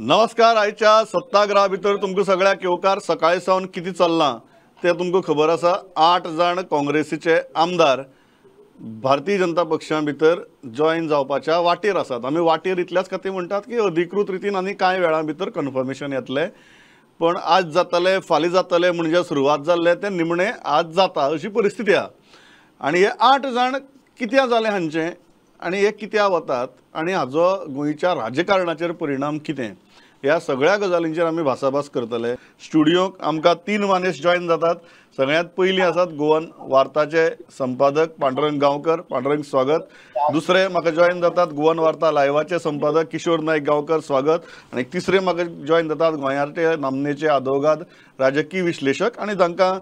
नमस्कार. आयच्या सत्ताग्रहा भितर तुमकां सगळ्याक येवकार. सकाळी सावन कितें चल्लां तें तुमकां खबर आसा. 8 जाण काँग्रेसीचे आमदार भारतीय जनता पक्षा भितर जॉयन जावपाच्या वाटेर आसात. आमी वाटेर इतल्याच खातीर म्हणटात की अधिकृत रितीन आनी कांय वेळां भितर कन्फर्मेशन येतलें, पण आज जातलें फाल्यां जातलें म्हणजे सुरवात जाल्लें तें निमणें आज जाता अशी परिस्थिती आसा. आनी हे 8 जाण कित्याक जालें हांचें आनी हे कित्याक वतात आनी हाजो गोंयच्या राजकारणाचेर परिणाम कितें, ह्या सगळ्या गजालींचेर आमी भासाभास करतले. स्टुडियोक आमकां 3 मानेस जॉयन जातात. सगळ्यांत पयलीं आसात गोवन वार्ताचे संपादक पांडुरंग गांवकर. पांडुरंग, स्वागत. दुसरे म्हाका जॉयन जातात गोवन वार्ता लायवाचे संपादक किशोर नायक गांवकर, स्वागत. आनी तिसरे म्हाका जॉयन जातात गोंयांतले नामनेचे आदोगाद, राजकीय विश्लेशक आनी तांकां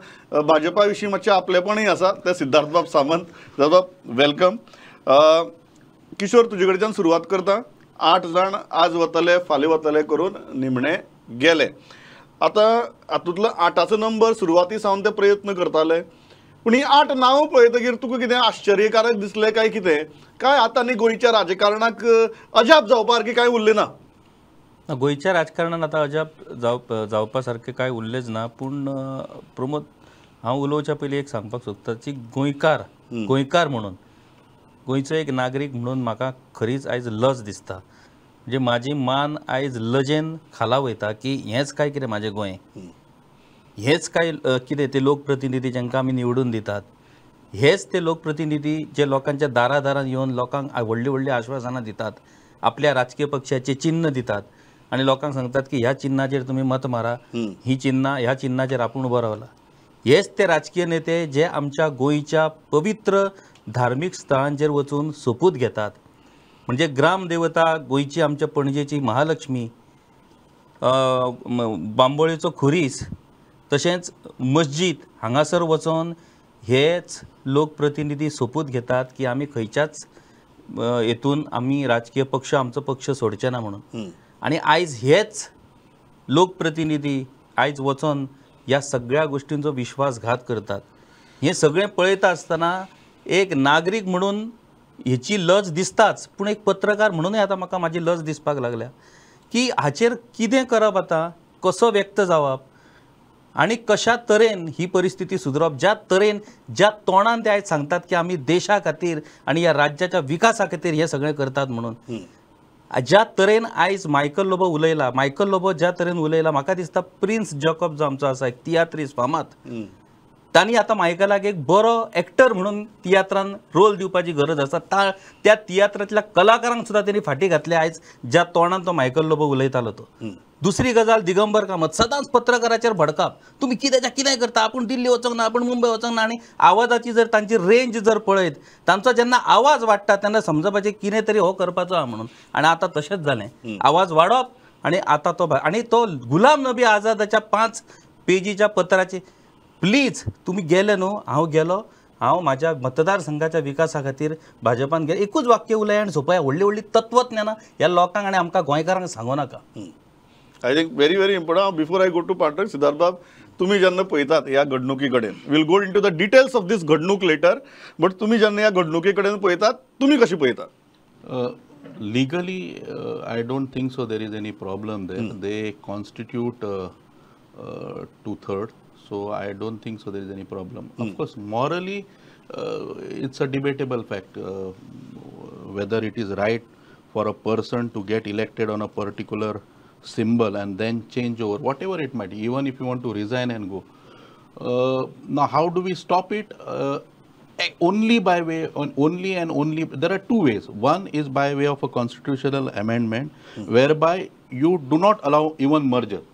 भाजपा विशीं मातशें आपलेपणूय आसा ते सिद्धार्थबाब सामंत. सिद्धार्थबाब, welcome. Kishore, तुजे कडच्यान सुरवात करता. 8 जाण आज वतले फाल्यां वतले करून निमणे गेले. आतां हातूंतलो 8चो नंबर सुरवाती सावन ते प्रयत्न करताले, पूण ही 8 नांवां पळयतकीर तुका कितें आश्चर्यकारक दिसलें काय कितें? काय आतां न्ही गोंयच्या राजकारणाक अजाप जावपा सारकें कांय उरलें ना? गोंयच्या राजकारणान आतां अजाप जावपा सारकें कांय उरलेंच ना. पूण प्रमोद, हांव उलोवच्या पयलीं एक सांगपाक सोदता की गोंयकार गोंयकार म्हणून, गोंयचो एक नागरीक म्हणून म्हाका खरीच आयज लज दिसता. म्हणजे म्हाजी मान आयज लजेन खाला वयता की हेंच काय कितें म्हाजें गोंय, हेंच काय कितें ते लोकप्रतिनिधी जांकां आमी निवडून दितात, हेच ते लोकप्रतिनिधी जे लोकांच्या दारा दारान येवन लोकांक व्हडलीं व्हडलीं आश्वासनां दितात, आपल्या राजकीय पक्षाचें चिन्न दितात आनी लोकांक सांगतात की ह्या चिन्नाचेर तुमी मत मारा, ही चिन्नां ह्या चिन्नाचेर आपूण उबो रावला. हेच ते राजकीय नेते जे आमच्या गोंयच्या पवित्र धार्मीक स्थळांचेर वचून सोपूत घेतात. म्हणजे ग्रामदेवता गोंयची, आमच्या पणजेची महालक्ष्मी, बांबोळेचो खुरीस, तशेंच मस्जीद हांगासर वचून हेच लोकप्रतिनिधी सोपूत घेतात की आमी खंयच्याच हेतून आमी राजकीय पक्ष, आमचो पक्ष सोडचे ना म्हणून. आनी आयज हेच लोकप्रतिनिधी आयज वचून ह्या सगळ्या गोश्टींचो विश्वासघात करतात. हें सगळें पळयता आसतना एक नागरीक म्हणून हेची लज दिसताच, पूण एक पत्रकार म्हणूनय आतां म्हाका म्हाजी लज दिसपाक लागल्या की हाचेर कितें करप, आतां कसो व्यक्त जावप आनी कशा तरेन ही परिस्थिती सुदरप. ज्या तरेन ज्या तोंडान ते आयज सांगतात की आमी देशा खातीर आनी ह्या राज्याच्या विकासा खातीर हें सगळें करतात म्हणून, ज्या तरेन आयज मायकल लोबो उलयला, मायकल लोबो ज्या तरेन उलयला, म्हाका दिसता प्रिन्स जॉकब जो आमचो आसा एक तियात्रीस फामाद, तांणी आतां मायकलाक एक बरो एक्टर म्हणून तियात्रान रोल दिवपाची गरज आसा. त्या तियात्रांतल्या कलाकारांक सुद्दां तेणी फाटीं घातले आयज ज्या तोंडान तो मायकल लोबो उलयतालो तो. दुसरी गजाल, दिगंबर कामत सदांच पत्रकाराचेर भडकाप, तुमी कित्याच्या कितें करता, आपूण दिल्ली वचोंक ना, आपूण मुंबय वचोंक ना. आनी आवाजाची जर तांची रेंज जर पळयत, तांचो जेन्ना आवाज वाडटा तेन्ना समजपाचें कितें तरी हो करपाचो आहा म्हणून. आनी आतां तशेंच जालें, आवाज वाडप आनी आतां तो आनी तो गुलाम नबी आझादाच्या 5 पेजीच्या पत्राची. प्लीज तुमी गेले न्हू, हांव गेलो, हांव म्हाज्या मतदारसंघाच्या विकासा खातीर भाजपान गेलो, एकूच वाक्य उलय आनी सोंपया. व्हडली व्हडली तत्वज्ञानां ह्या लोकांक आनी आमकां गोंयकारांक सांगू नाका. I think very very important. Before I go to Pandurang, सिद्धार्थबाब, तुमी जेन्ना पळयतात ह्या घडणुकी कडेन, we'll go into the details of this घडणूक लेटर, बट तुमी जेन्ना ह्या घडणुके कडेन पळयतात तुमी कशी पळयतात? Legally I don't think so there is any problem there. They constitute 2/3. So I don't think so there is any problem. Of course, morally, it's a debatable fact whether it is right for a person to get elected on a particular symbol and then change over, whatever it might be, even if you want to resign and go. Now, how do we stop it? Only by way, only and only, there are 2 ways. One is by way of a constitutional amendment, whereby you do not allow even merger.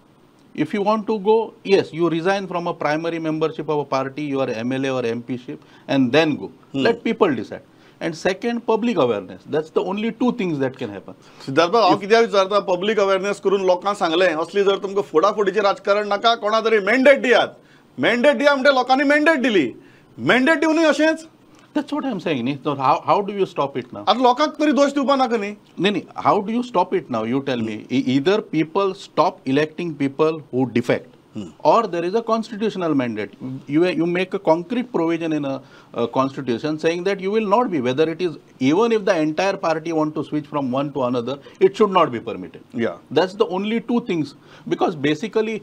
If you want to go, yes, you resign from a primary membership of a party, your MLA or MP-ship, and then go. Let people decide. And second, public awareness. That's the only 2 things that can happen. Siddharth, हांव कित्याक विचारता, public awareness करून लोकांक सांगलें असली जर तुमकां फोडाफोडीचें राजकारण नाका, कोणा तरी मॅन्डेट दियात. मॅन्डेट दिया म्हणजे लोकांनी मॅन्डेट दिली, मॅन्डेट दिवनूय अशेंच. That's what I'm saying. So how do you stop it now? आतां लोकांक तरी दोश दिवपा नाका न्ही. न्ही, how do you stop it now? You tell me. Either people stop electing people who defect. Or there is a constitutional mandate. You make a concrete provision in a constitution saying that you will not be, whether it is, even if the entire party want to switch from one to another, it should not be permitted. Yeah. That's the only two things. Because basically,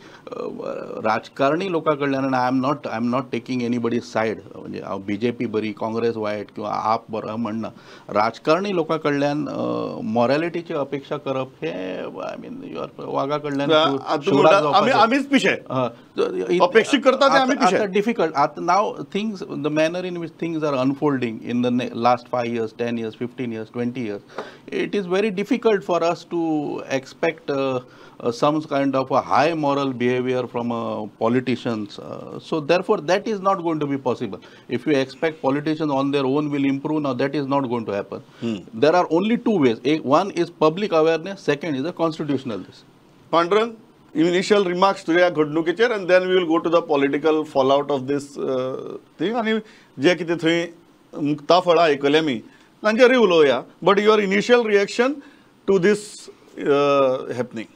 राजकारणी लोकां कडल्यान, I am not taking anybody's side, म्हणजे हांव BJP बरी, काँग्रेस वायट किंवा आप बरो म्हणना. राजकारणी लोकां कडल्यान मॉरॅलिटीची अपेक्षा करप हे, I mean, you are वागा कडल्यान आमीच पिशे अपेक्षित करता ते आमी पिशे. डिफिकल्ट आतां now things, the manner in which things are unfolding in the last 5 years, 10 years, 15 years, 20 years, it is very difficult for us to expect some kind of a high moral behavior from politicians. So therefore that is not going to be possible. If you expect politicians on their own will improve, now that is not going to happen. There are only two ways. One is public awareness, second is a constitutional this. Pandurang, initial remarks to ह्या घडणुकेचेर and then we will go to the political fallout of this thing. आनी जे कितें थंय मुक्ताफळां आयकलें आमी तांचेरूय उलोवया, but your initial reaction to this happening.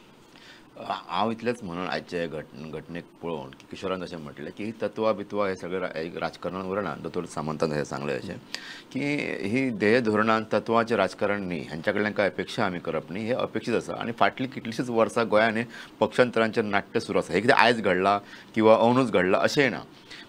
हांव इतलेंच म्हणून आयचे घटनेक पळोवन की किशोरान जशें म्हटलें की ही तत्वां बित्वां हे सगळें राजकारणान उरना. दोतोर सामंतान जशें सांगलें अशें की ही ध्येय धोरणान तत्वाचें राजकारण न्ही, हांच्या कडल्यान कांय अपेक्षा आमी करप न्ही, हें अपेक्षीत आसा. आनी फाटलीं कितलींशींच वर्सां गोंयांत हें पक्षांतरांचें नाट्य सुरू आसा. हें कितें आयज घडलां किंवा अंदूच घडलां अशेंय ना,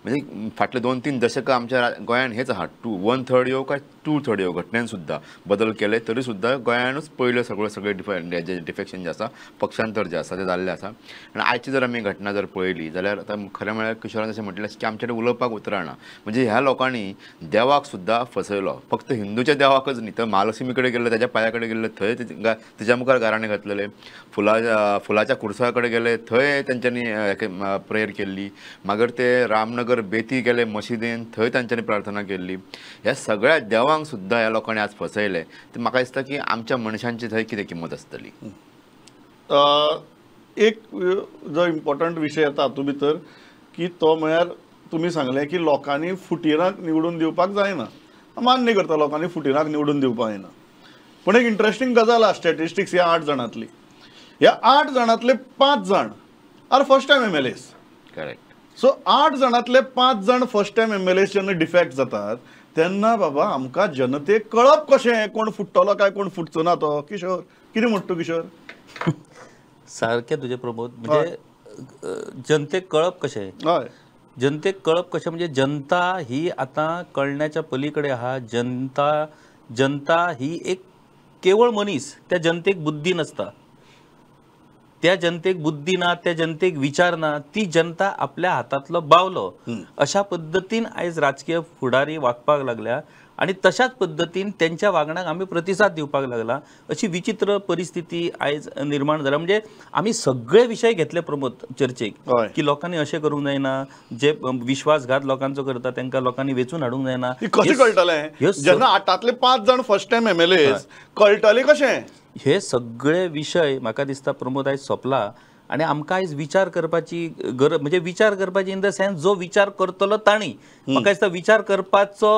म्हणजे फाटले 2-3 दशकां आमच्या गोंयान हेच आहा. 1/3 यो काय 2/3 यो घटनेन सुद्दां बदल केले तरी सुद्दां गोंयानूच पयल्यो सगळ्यो सगळे डिफेक्शन जें आसा, पक्षांतर जें आसा तें जाल्लें आसा. आनी आयची जर आमी घटना जर पळयली जाल्यार आतां खरें म्हळ्यार किशोरान जशें म्हटलें की आमचे कडेन उलोवपाक उतरां ना. म्हणजे ह्या लोकांनी देवाक सुद्दां फसयलो, फक्त हिंदूच्या देवाकच न्ही तर महालक्ष्मी कडेन गेल्ले, ताच्या पांया कडेन गेल्ले, थंय तिच्या मुखार गाराणें घातलेलें, फुलाच्या कुर्सा कडेन गेले थंय तेंच्यांनी प्रेयर केल्ली, मागीर ते रामनगर बेती गेले मशिदीन थंय तांच्यांनी प्रार्थना केल्ली. ह्या सगळ्या देवांक सुद्दां ह्या लोकांनी आज फसयले. ते म्हाका दिसता की आमच्या मनशांची थंय कितें किंमत आसतली. एक जो इम्पॉर्टंट विशय येता हातूंत भितर की तो म्हळ्यार तुमी सांगलें की लोकांनी फुटिरांक निवडून दिवपाक जायना. मान्य करता लोकांनी फुटिरांक निवडून दिवपाक जायना, पूण एक इंट्रस्टींग गजाल आसा स्टॅटिस्टिक्स ह्या 8 जाणांतली, ह्या 8 जाणांतले 5 जाण are first time MLAs. Correct. So 8 जाणांतले 5 जाण फर्स्ट टायम MLAs जेन्ना डिफेक्ट जातात तेन्ना बाबा आमकां जनतेक कळप कशें कोण फुट्टलो काय कोण फुटचो ना तो. किशोर कितें म्हणटा तूं किशोर? सारकें तुजें प्रमोद, म्हणजे जनतेक कळप कशें, हय जनतेक कळप कशें म्हणजे जनता ही आतां कळण्याच्या पलीकडे आहा. जनता जनता ही एक केवळ मनीस, त्या जनतेक बुद्धी नासता, त्या जनतेक बुद्धी ना, त्या जनतेक विचार ना, ती जनता आपल्या हातांतलो बावलो अशा पद्दतीन आयज राजकीय फुडारी वागपाक लागल्या आनी तशाच पद्दतीन त्यांच्या वागण्याक आमी प्रतिसाद दिवपाक लागला. अशी विचित्र परिस्थिती आयज निर्माण जाल्या. म्हणजे आमी सगळे विशय घेतले प्रमोद चर्चेक की लोकांनी अशें करूंक जायना, जे विश्वासघात लोकांचो करता तांकां लोकांनी वेंचून हाडूंक जायना. कशें कळटलें जेन्ना 8तांतले 5 जाण फर्स्ट टायम MLA कळटलें कशें? हे सगळे विशय म्हाका दिसता प्रमोद आयज सोंपला आनी आमकां आयज विचार करपाची गरज, म्हणजे विचार करपाची इन the sense जो विचार करतलो तांणी, म्हाका दिसता विचार करपाचो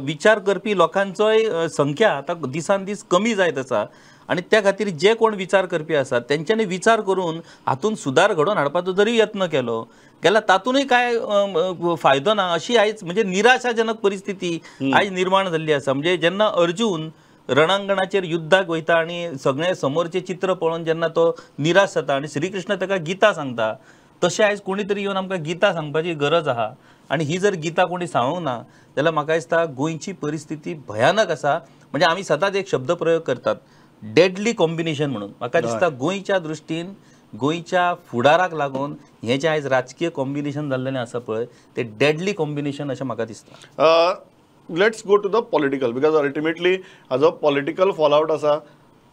विचार करपी लोकांचोय संख्या आतां दिसान दीस कमी जायत आसा आनी त्या खातीर जे कोण विचार करपी आसात तेंच्यांनी विचार करून हातूंत सुदार घडोवन हाडपाचो जरी यत्न केलो गेल्यार तातूंतय कांय फायदो ना अशी आयज म्हणजे निराशाजनक परिस्थिती आयज निर्माण जाल्ली आसा. म्हणजे जेन्ना अर्जुन रणांगणाचेर युद्धाक वयता आनी सगळें समोरचें चित्र पळोवन जेन्ना तो निराश जाता आनी श्रीकृष्ण ताका गीता सांगता, तशें आयज कोणी तरी येवन आमकां गीता सांगपाची गरज आहा आनी ही जर गीता कोणी सांगूंक ना जाल्यार म्हाका दिसता गोंयची परिस्थिती भयानक आसा. म्हणजे आमी सदांच एक शब्द प्रयोग करतात डेडली कॉम्बिनेशन म्हणून, म्हाका दिसता गोंयच्या दृश्टीन गोंयच्या फुडाराक लागून हें जें आयज राजकीय कॉम्बिनेशन जाल्लें आसा पळय तें डेडली कॉम्बिनेशन अशें म्हाका दिसता. Let's go to the political, because ultimately as a political fallout asa,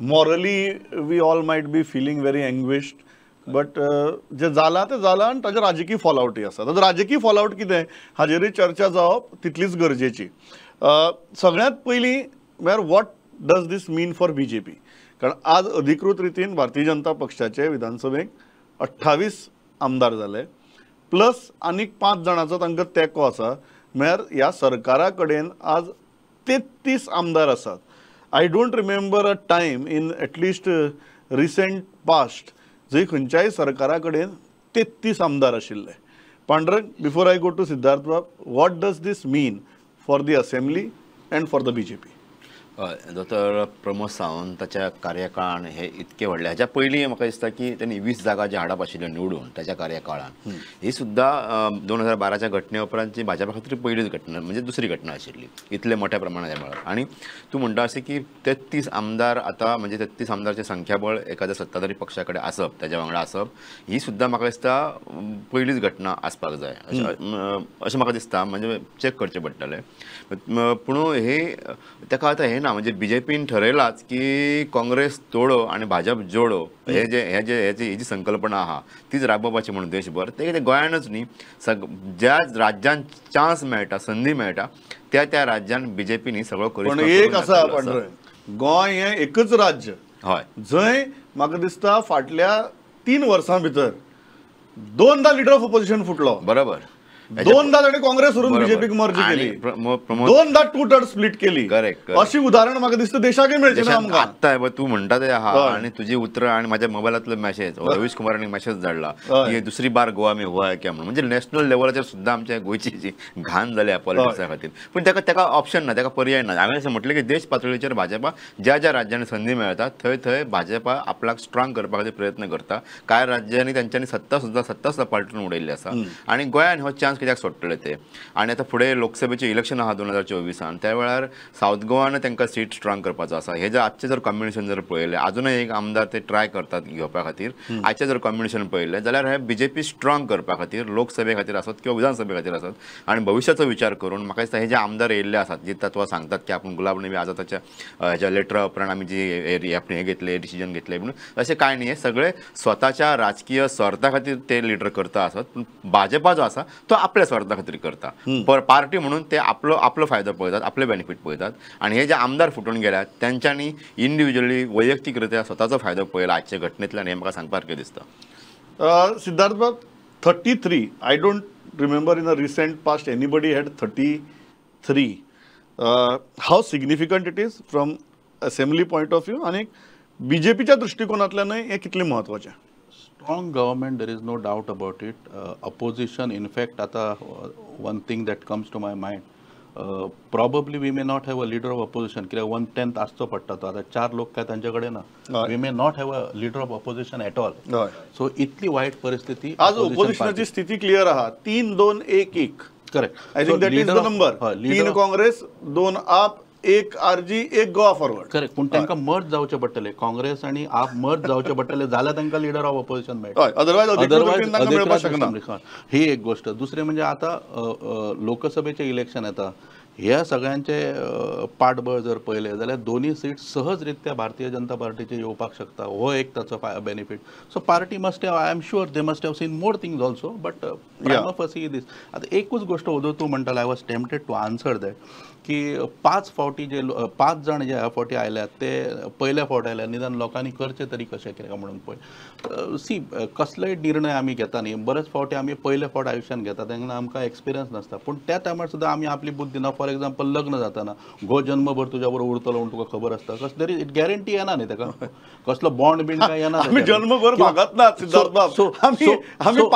morally we all might be feeling very anguished, but जे जाला ते जाला आनी ताजे राजकीय फॉलआउटय आसा. ताजो राजकीय फॉलआउट कितें हाजेरूय चर्चा जावप तितलीच गरजेची. सगळ्यांत पयलीं म्हळ्यार what does this mean for BJP? कारण आज अधिकृत रितीन भारतीय जनता पक्षाचे विधानसभेक 28 आमदार जाले, प्लस आनीक 5 जाणांचो तांकां तेंको आसा, म्हळ्यार ह्या सरकारा कडेन आज 33 आमदार आसात. I don't remember a time in at least recent past जंय खंयच्याय सरकारा कडेन 33 आमदार आशिल्ले. Pandurang, before I go to Siddharth Bab, what does this mean for the assembly and for the BJP? दोतोर प्रमोद सावंताच्या कार्यकाळान हे इतके व्हडले, ह्याच्या पयलीं म्हाका दिसता की त्यांनी 20 जागा ज्या हाडप आशिल्ल्यो निवडून त्याच्या कार्यकाळान, ही सुद्दां 2012च्या घटने उपरांतची भाजपा खातीर पयलीच घटना, म्हणजे दुसरी घटना आशिल्ली इतले मोठ्या प्रमाणात मेळप. आनी तूं म्हणटा अशें की 33 आमदार आतां, म्हणजे 33 आमदारचें संख्याबळ एखाद्या सत्ताधारी पक्षा कडेन आसप, ताच्या वांगडा आसप, ही सुद्दां म्हाका दिसता पयलीच घटना आसपाक जाय अशें म्हाका दिसता, म्हणजे चॅक करचें पडटलें. पूण हे ताका आतां हे ना, म्हणजे बीजेपीन ठरयलाच की काँग्रेस तोडो आनी भाजप जोडो, हे जे हे जे ही जी संकल्पना आहा तीच राबोवपाची म्हणून देशभर. ते कितें गोंयानूच न्ही, ज्या राज्यांत चान्स मेळटा, संदी मेळटा, त्या त्या राज्यान बीजेपीन ही सगळो करिश्मा. पण एक आसा पांडुरंग, गोंय हें एकच राज्य हय जंय म्हाका दिसता फाटल्या 3 वर्सां भितर 2दा लिडर ऑफ ऑपोजिशन फुटलो. बरोबर, 2दा ताणें काँग्रेस व्हरून बीजेपीक मर्ज केली, 2दा 2/3 स्प्लिट केली. करेक्ट, अशी उदाहरण म्हाका दिसता देशाकय मेळचें ना आमकां. आत्तां तूं म्हणटा तें आहा आनी तुजी उतरां आनी म्हाज्या मोबायलांतलो मॅसेज, रवीश कुमारान मॅसेज धाडला की दुसरी बार गोवा में हुआ है क्या म्हणून, म्हणजे नॅशनल लेवलाचेर सुद्दां आमच्या गोंयची जी घाण जाल्या पॉलिटिक्सा खातीर. पूण ताका ताका ऑप्शन ना, ताका पर्याय ना. हांवें अशें म्हटलें की देश पातळीचेर भाजपा ज्या ज्या राज्यांनी संदी मेळटा थंय थंय भाजपा आपल्याक स्ट्रांग करपा खातीर प्रयत्न करता. कांय राज्यांनी तांच्यांनी सत्ता सुद्दां पालटून उडयल्ली आसा आनी गोंयान हो चान्स कित्याक सोडटले ते. आनी आतां फुडें लोकसभेचें इलेक्शन आहा 2024 त्या वेळार सावथ गोवान तांकां सीट स्ट्रांग करपाचो आसा. हे जर आजचें जर कॉम्बिनेशन जर पळयलें, आजुनय एक आमदार ते ट्राय करतात घेवपा खातीर, आजचें जर कॉम्बिनेशन पळयलें जाल्यार हे बीजेपी स्ट्रांग करपा खातीर लोकसभे खातीर आसत किंवा विधानसभे खातीर आसत आनी भविश्याचो विचार करून म्हाका दिसता हे जे आमदार येयल्ले आसात जी तत्वां सांगतात की आपूण गुलाब नबी आझादाच्या हेच्या लेटरा उपरांत आमी जी आपणे हे घेतले डिसिजन घेतले म्हणून, अशें कांय न्ही. हे सगळे स्वताच्या राजकीय स्वार्था खातीर ते लिडर करता आसत, पूण भाजपा जो आसा तो आपल्या स्वार्था खातीर करता. पार्टी म्हणून ते आपलो आपलो फायदो पळयतात, आपले बेनिफीट पळयतात. आनी हे जे आमदार फुटून गेल्यात तेंच्यांनी इंडिविज्युअली वैयक्तिकरित्या स्वताचो फायदो पळयला आजच्या घटनेंतल्यान, हें म्हाका सांगपासारकें दिसता. Siddharth Bab, 33, I don't remember in a recent past anybody had 33. How significant it is from assembly point of view आनी बीजेपीच्या दृश्टिकोनांतल्यानय हें कितलें म्हत्वाचें? Strong government, there is no doubt about it. Opposition, in fact, आता one thing that comes to my mind, probably we may not have a leader of opposition. कित्याक 1/10 आसचो पडटा तो, आतां 4 लोक काय तांचे कडेन ना. We may not have a leader of opposition at all. So इतली वायट परिस्थिती आज ऑपोजिशनाची स्थिती क्लियर आहा, 3 2 1 1. Correct, I think that is the number. 3 Congress, 2 AAP, 1 RG, 1 Goa forward. Correct, पूण तांकां मर्ज जावचें पडटलें, काँग्रेस आनी आप मर्ज जावचें पडटलें जाल्यार तांकां लिडर ऑफ ऑपोजिशन मेळटा, अदरवायज मेळपाक शकना. ही एक गोष्ट. दुसरें म्हणजे आतां लोकसभेचें इलेक्शन येता, ह्या सगळ्यांचे पाठबळ जर पळयलें जाल्यार दोनूय सीट सहजरित्या भारतीय जनता पार्टीचे येवपाक शकता, हो एक ताचो benefit. So party must have, I am sure they must have seen more things also, but prima facie this. आतां एकूच गोश्ट ओदो तूं म्हणटालो, I was tempted to answer that की 5 फावटी जे 5 जाण जे ह्या फावटी आयल्यात ते पयल्या फावट आयल्यात, निदान लोकांनी करचें तरी कशें कितें म्हणून पळय. सी, कसलोय निर्णय आमी घेता न्ही, बरेच फावटी आमी पयले फावट आयुश्यान घेता तेन्ना आमकां एक्सपिरियन्स नासता, पूण त्या टायमार सुद्दां आमी आपली बुद्धी ना. फॉर एग्जाम्पल लग्न जाताना घो जन्मभर तुज्या बरोबर उरतलो म्हूण तुका खबर आसता, कसले तरी गॅरंटी येना न्ही ताका, कसलो बॉन्ड बीन काय येना. आमी जन्मभर भागत ना सिद्धार्थ बाब, आमी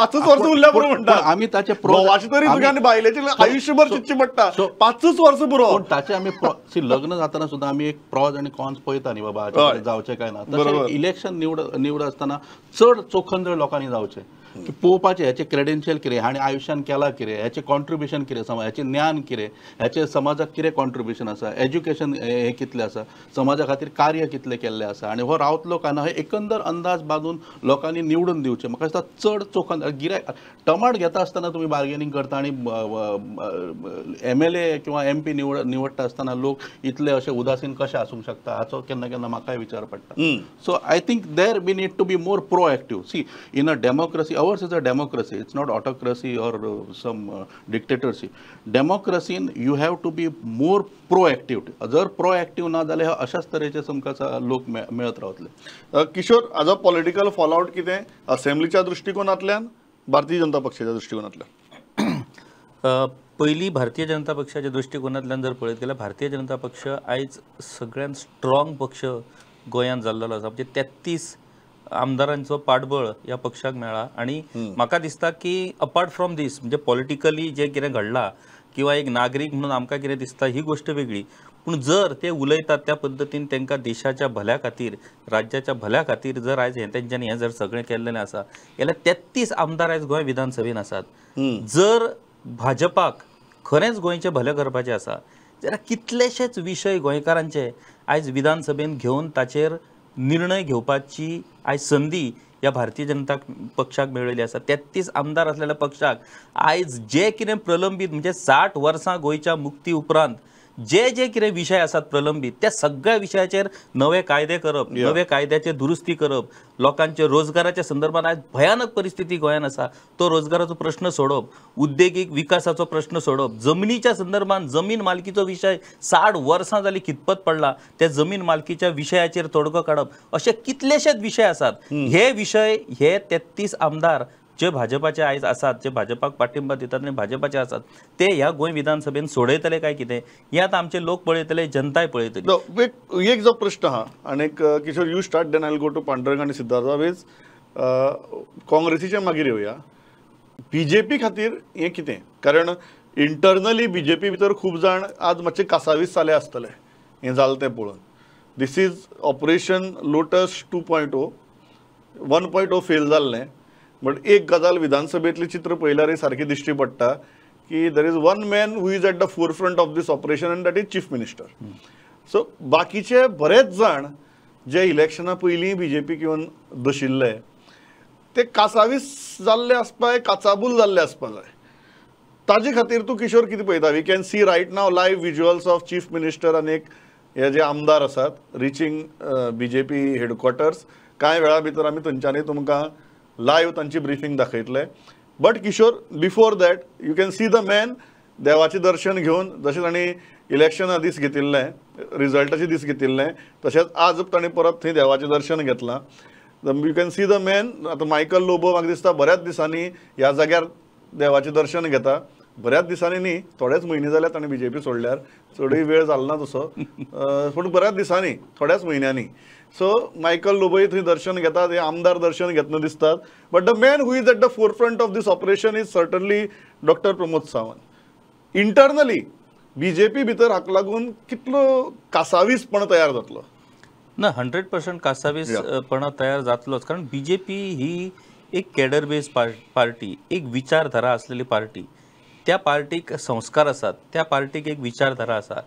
5 वर्सां उरल्या बरोबर म्हणटा आमी ताचे तरी तुज्या आनी बायलेचें आयुश्यभर चिंतचें पडटा, 5 वर्सां पुरो. पूण ताचे आमी सी लग्न जाताना सुद्दां आमी एक प्रॉज आनी कॉन्स पळयता न्ही बाबा, जावचें काय ना. तशें इलेक्शन निवड आसतना चड चोखंदळ लोकांनी जावचें की पळोवपाचें हेचें क्रेडेन्शियल कितें, हाणें आयुश्यान केलां कितें, हेचें कॉन्ट्रिब्युशन कितें, हेचें ज्ञान कितें, हेचें समाजाक कितें कॉन्ट्रिब्युशन आसा, एज्युकेशन हें कितलें आसा, समाजा खातीर कार्य कितलें केल्लें आसा, आनी हो रावतलो काय ना, हे एकंदर अंदाज बांदून लोकांनी निवडून दिवचें. म्हाका दिसता चड चोखंदळ गिरायक टमाट घेता आसतना तुमी बार्गेनींग करता आनी MLA किंवा MP निवडटा आसतना लोक इतले अशे उदासीन कशे आसूंक शकता हाचो केन्ना केन्ना म्हाकाय विचार पडटा. So I think there we need to be more proactive. See, in a democracy, ours is a democracy, it's not autocracy or some dictatorship. Democracy in you have to be more proactive. जर proactive ना जाल्यार अशाच तरेचे तुमकां लोक मेळत रावतले. Kishore, as a political fallout कितें असेंब्लीच्या दृश्टिकोनांतल्यान, भारतीय जनता पक्षाच्या दृश्टिकोनांतल्यान? पयलीं भारतीय जनता पक्षाच्या दृश्टिकोनांतल्यान जर पळयत जाल्यार भारतीय जनता पक्ष आयज सगळ्यान स्ट्रॉंग पक्ष गोंयांत जाल्लो आसा. म्हणजे 33 आमदारांचो पाठबळ ह्या पक्षाक मेळ्ळा आनी म्हाका दिसता की अपार्ट फ्रॉम दीस म्हणजे पॉलिटिकली जें कितें घडलां किंवा एक नागरीक म्हणून आमकां कितें दिसता ही गोश्ट वेगळी, पूण जर ते उलयतात त्या पद्दतीन तांकां देशाच्या भल्या खातीर, राज्याच्या भल्या खातीर जर आयज हें तेंच्यांनी हें जर सगळें केल्लें आसा जाल्यार 33 आमदार आयज गोंय विधानसभेन आसात. जर भाजपाक खरेंच गोंयचें भलें करपाचें आसा जाल्यार कितलेशेच विशय गोंयकारांचे आयज विधानसभेन घेवन ताचेर निर्णय घेवपाची आयज संदी ह्या भारतीय जनता पक्षाक मेळिल्ली आसा. 33 आमदार आसलेल्या पक्षाक आयज जे कितें प्रलंबीत म्हणजे 60 वर्सां गोंयच्या मुक्ती उपरांत जे जे कितें विशय आसात प्रलंबीत त्या सगळ्या विशयाचेर नवे कायदे करप, नवे कायद्याचे दुरुस्ती करप, लोकांचे रोजगाराच्या संदर्भात आयज भयानक परिस्थिती गोंयांत आसा तो रोजगाराचो प्रश्न सोडप, उद्देगीक विकासाचो प्रश्न सोडप, जमनीच्या संदर्भात जमीन मालकीचो विशय 60 वर्सां जाली खितपत पडला त्या जमीन मालकीच्या विशयाचेर तोडगो काडप, अशे कितलेशेच विशय आसात. हे विशय हे 33 आमदार जे भाजपाचे आयज आसात, जे भाजपाक पाठिंबा दितात आनी भाजपाचे आसात ते ह्या गोंय विधानसभेन सोडयतले काय कितें हे आतां आमचे लोक पळयतले, जनताय पळयतली. एक जो प्रश्न आहा आनी Kishore you start then I will go to Pandurang आनी सिद्धार्थ is काँग्रेसीच्या मागीर येवया. बीजेपी खातीर हें कितें, कारण इंटरनली बीजेपी भितर खूब जाण आज मातशे कासावीस जाले आसतले हें जालें तें पळोवन. This is operation Lotus 2.0, 1.0 fail जाल्लें, बट एक गजाल विधानसभेतली चित्र पळयल्यार सारकी दिश्टी पडटा की there is one man who is at the forefront of this operation and that is chief minister. So बाकीचे बरेच जाण जे इलेक्शना पयलीं बीजेपीक येवन दशिल्ले ते कासावीस जाल्ले आसपा जाय, काचाबूल जाल्ले आसपा जाय. ताजे खातीर तूं किशोर कितें पळयता? We can see right now live visuals of chief minister आनी एक हे जे आमदार आसात रिचींग बीजेपी हेडक्वॉर्टर्स. कांय वेळा भितर आमी थंयच्यानूय तुमकां लायव्ह तांची ब्रिफींग दाखयतले. But Kishore, before that you can see the man देवाचें दर्शन घेवन जशें तांणी इलेक्शना दीस घेतिल्लें, रिजल्टाचे दीस घेतिल्लें, तशेंच आज तांणी परत थंय देवाचें दर्शन घेतलां. You can see the man. आतां मायकल लोबो म्हाका दिसता बऱ्याच दिसांनी ह्या जाग्यार देवाचें दर्शन घेता. बऱ्याच दिसांनी न्ही, थोडेच म्हयने जाल्यार ताणें बीजेपी सोडल्यार, चडूय वेळ जालो ना तसो, पूण बऱ्याच दिसांनी, थोड्याच म्हयन्यांनी. सो मायकल लोबोय थंय दर्शन घेतात, हे आमदार दर्शन घेतना दिसतात. But the man who is at the forefront of this operation is certainly doctor Pramod Sawant. Internally BJP भितर हाका लागून कितलो कासावीसपण तयार जातलो? ना, 100% कासावीसपणा तयार जातलोच, कारण बीजेपी ही एक कॅडर बेस्ड पार्टी, एक विचारधारा आसलेली पार्टी. त्या पार्टीक संस्कार आसात, त्या पार्टीक एक विचारधारा आसा.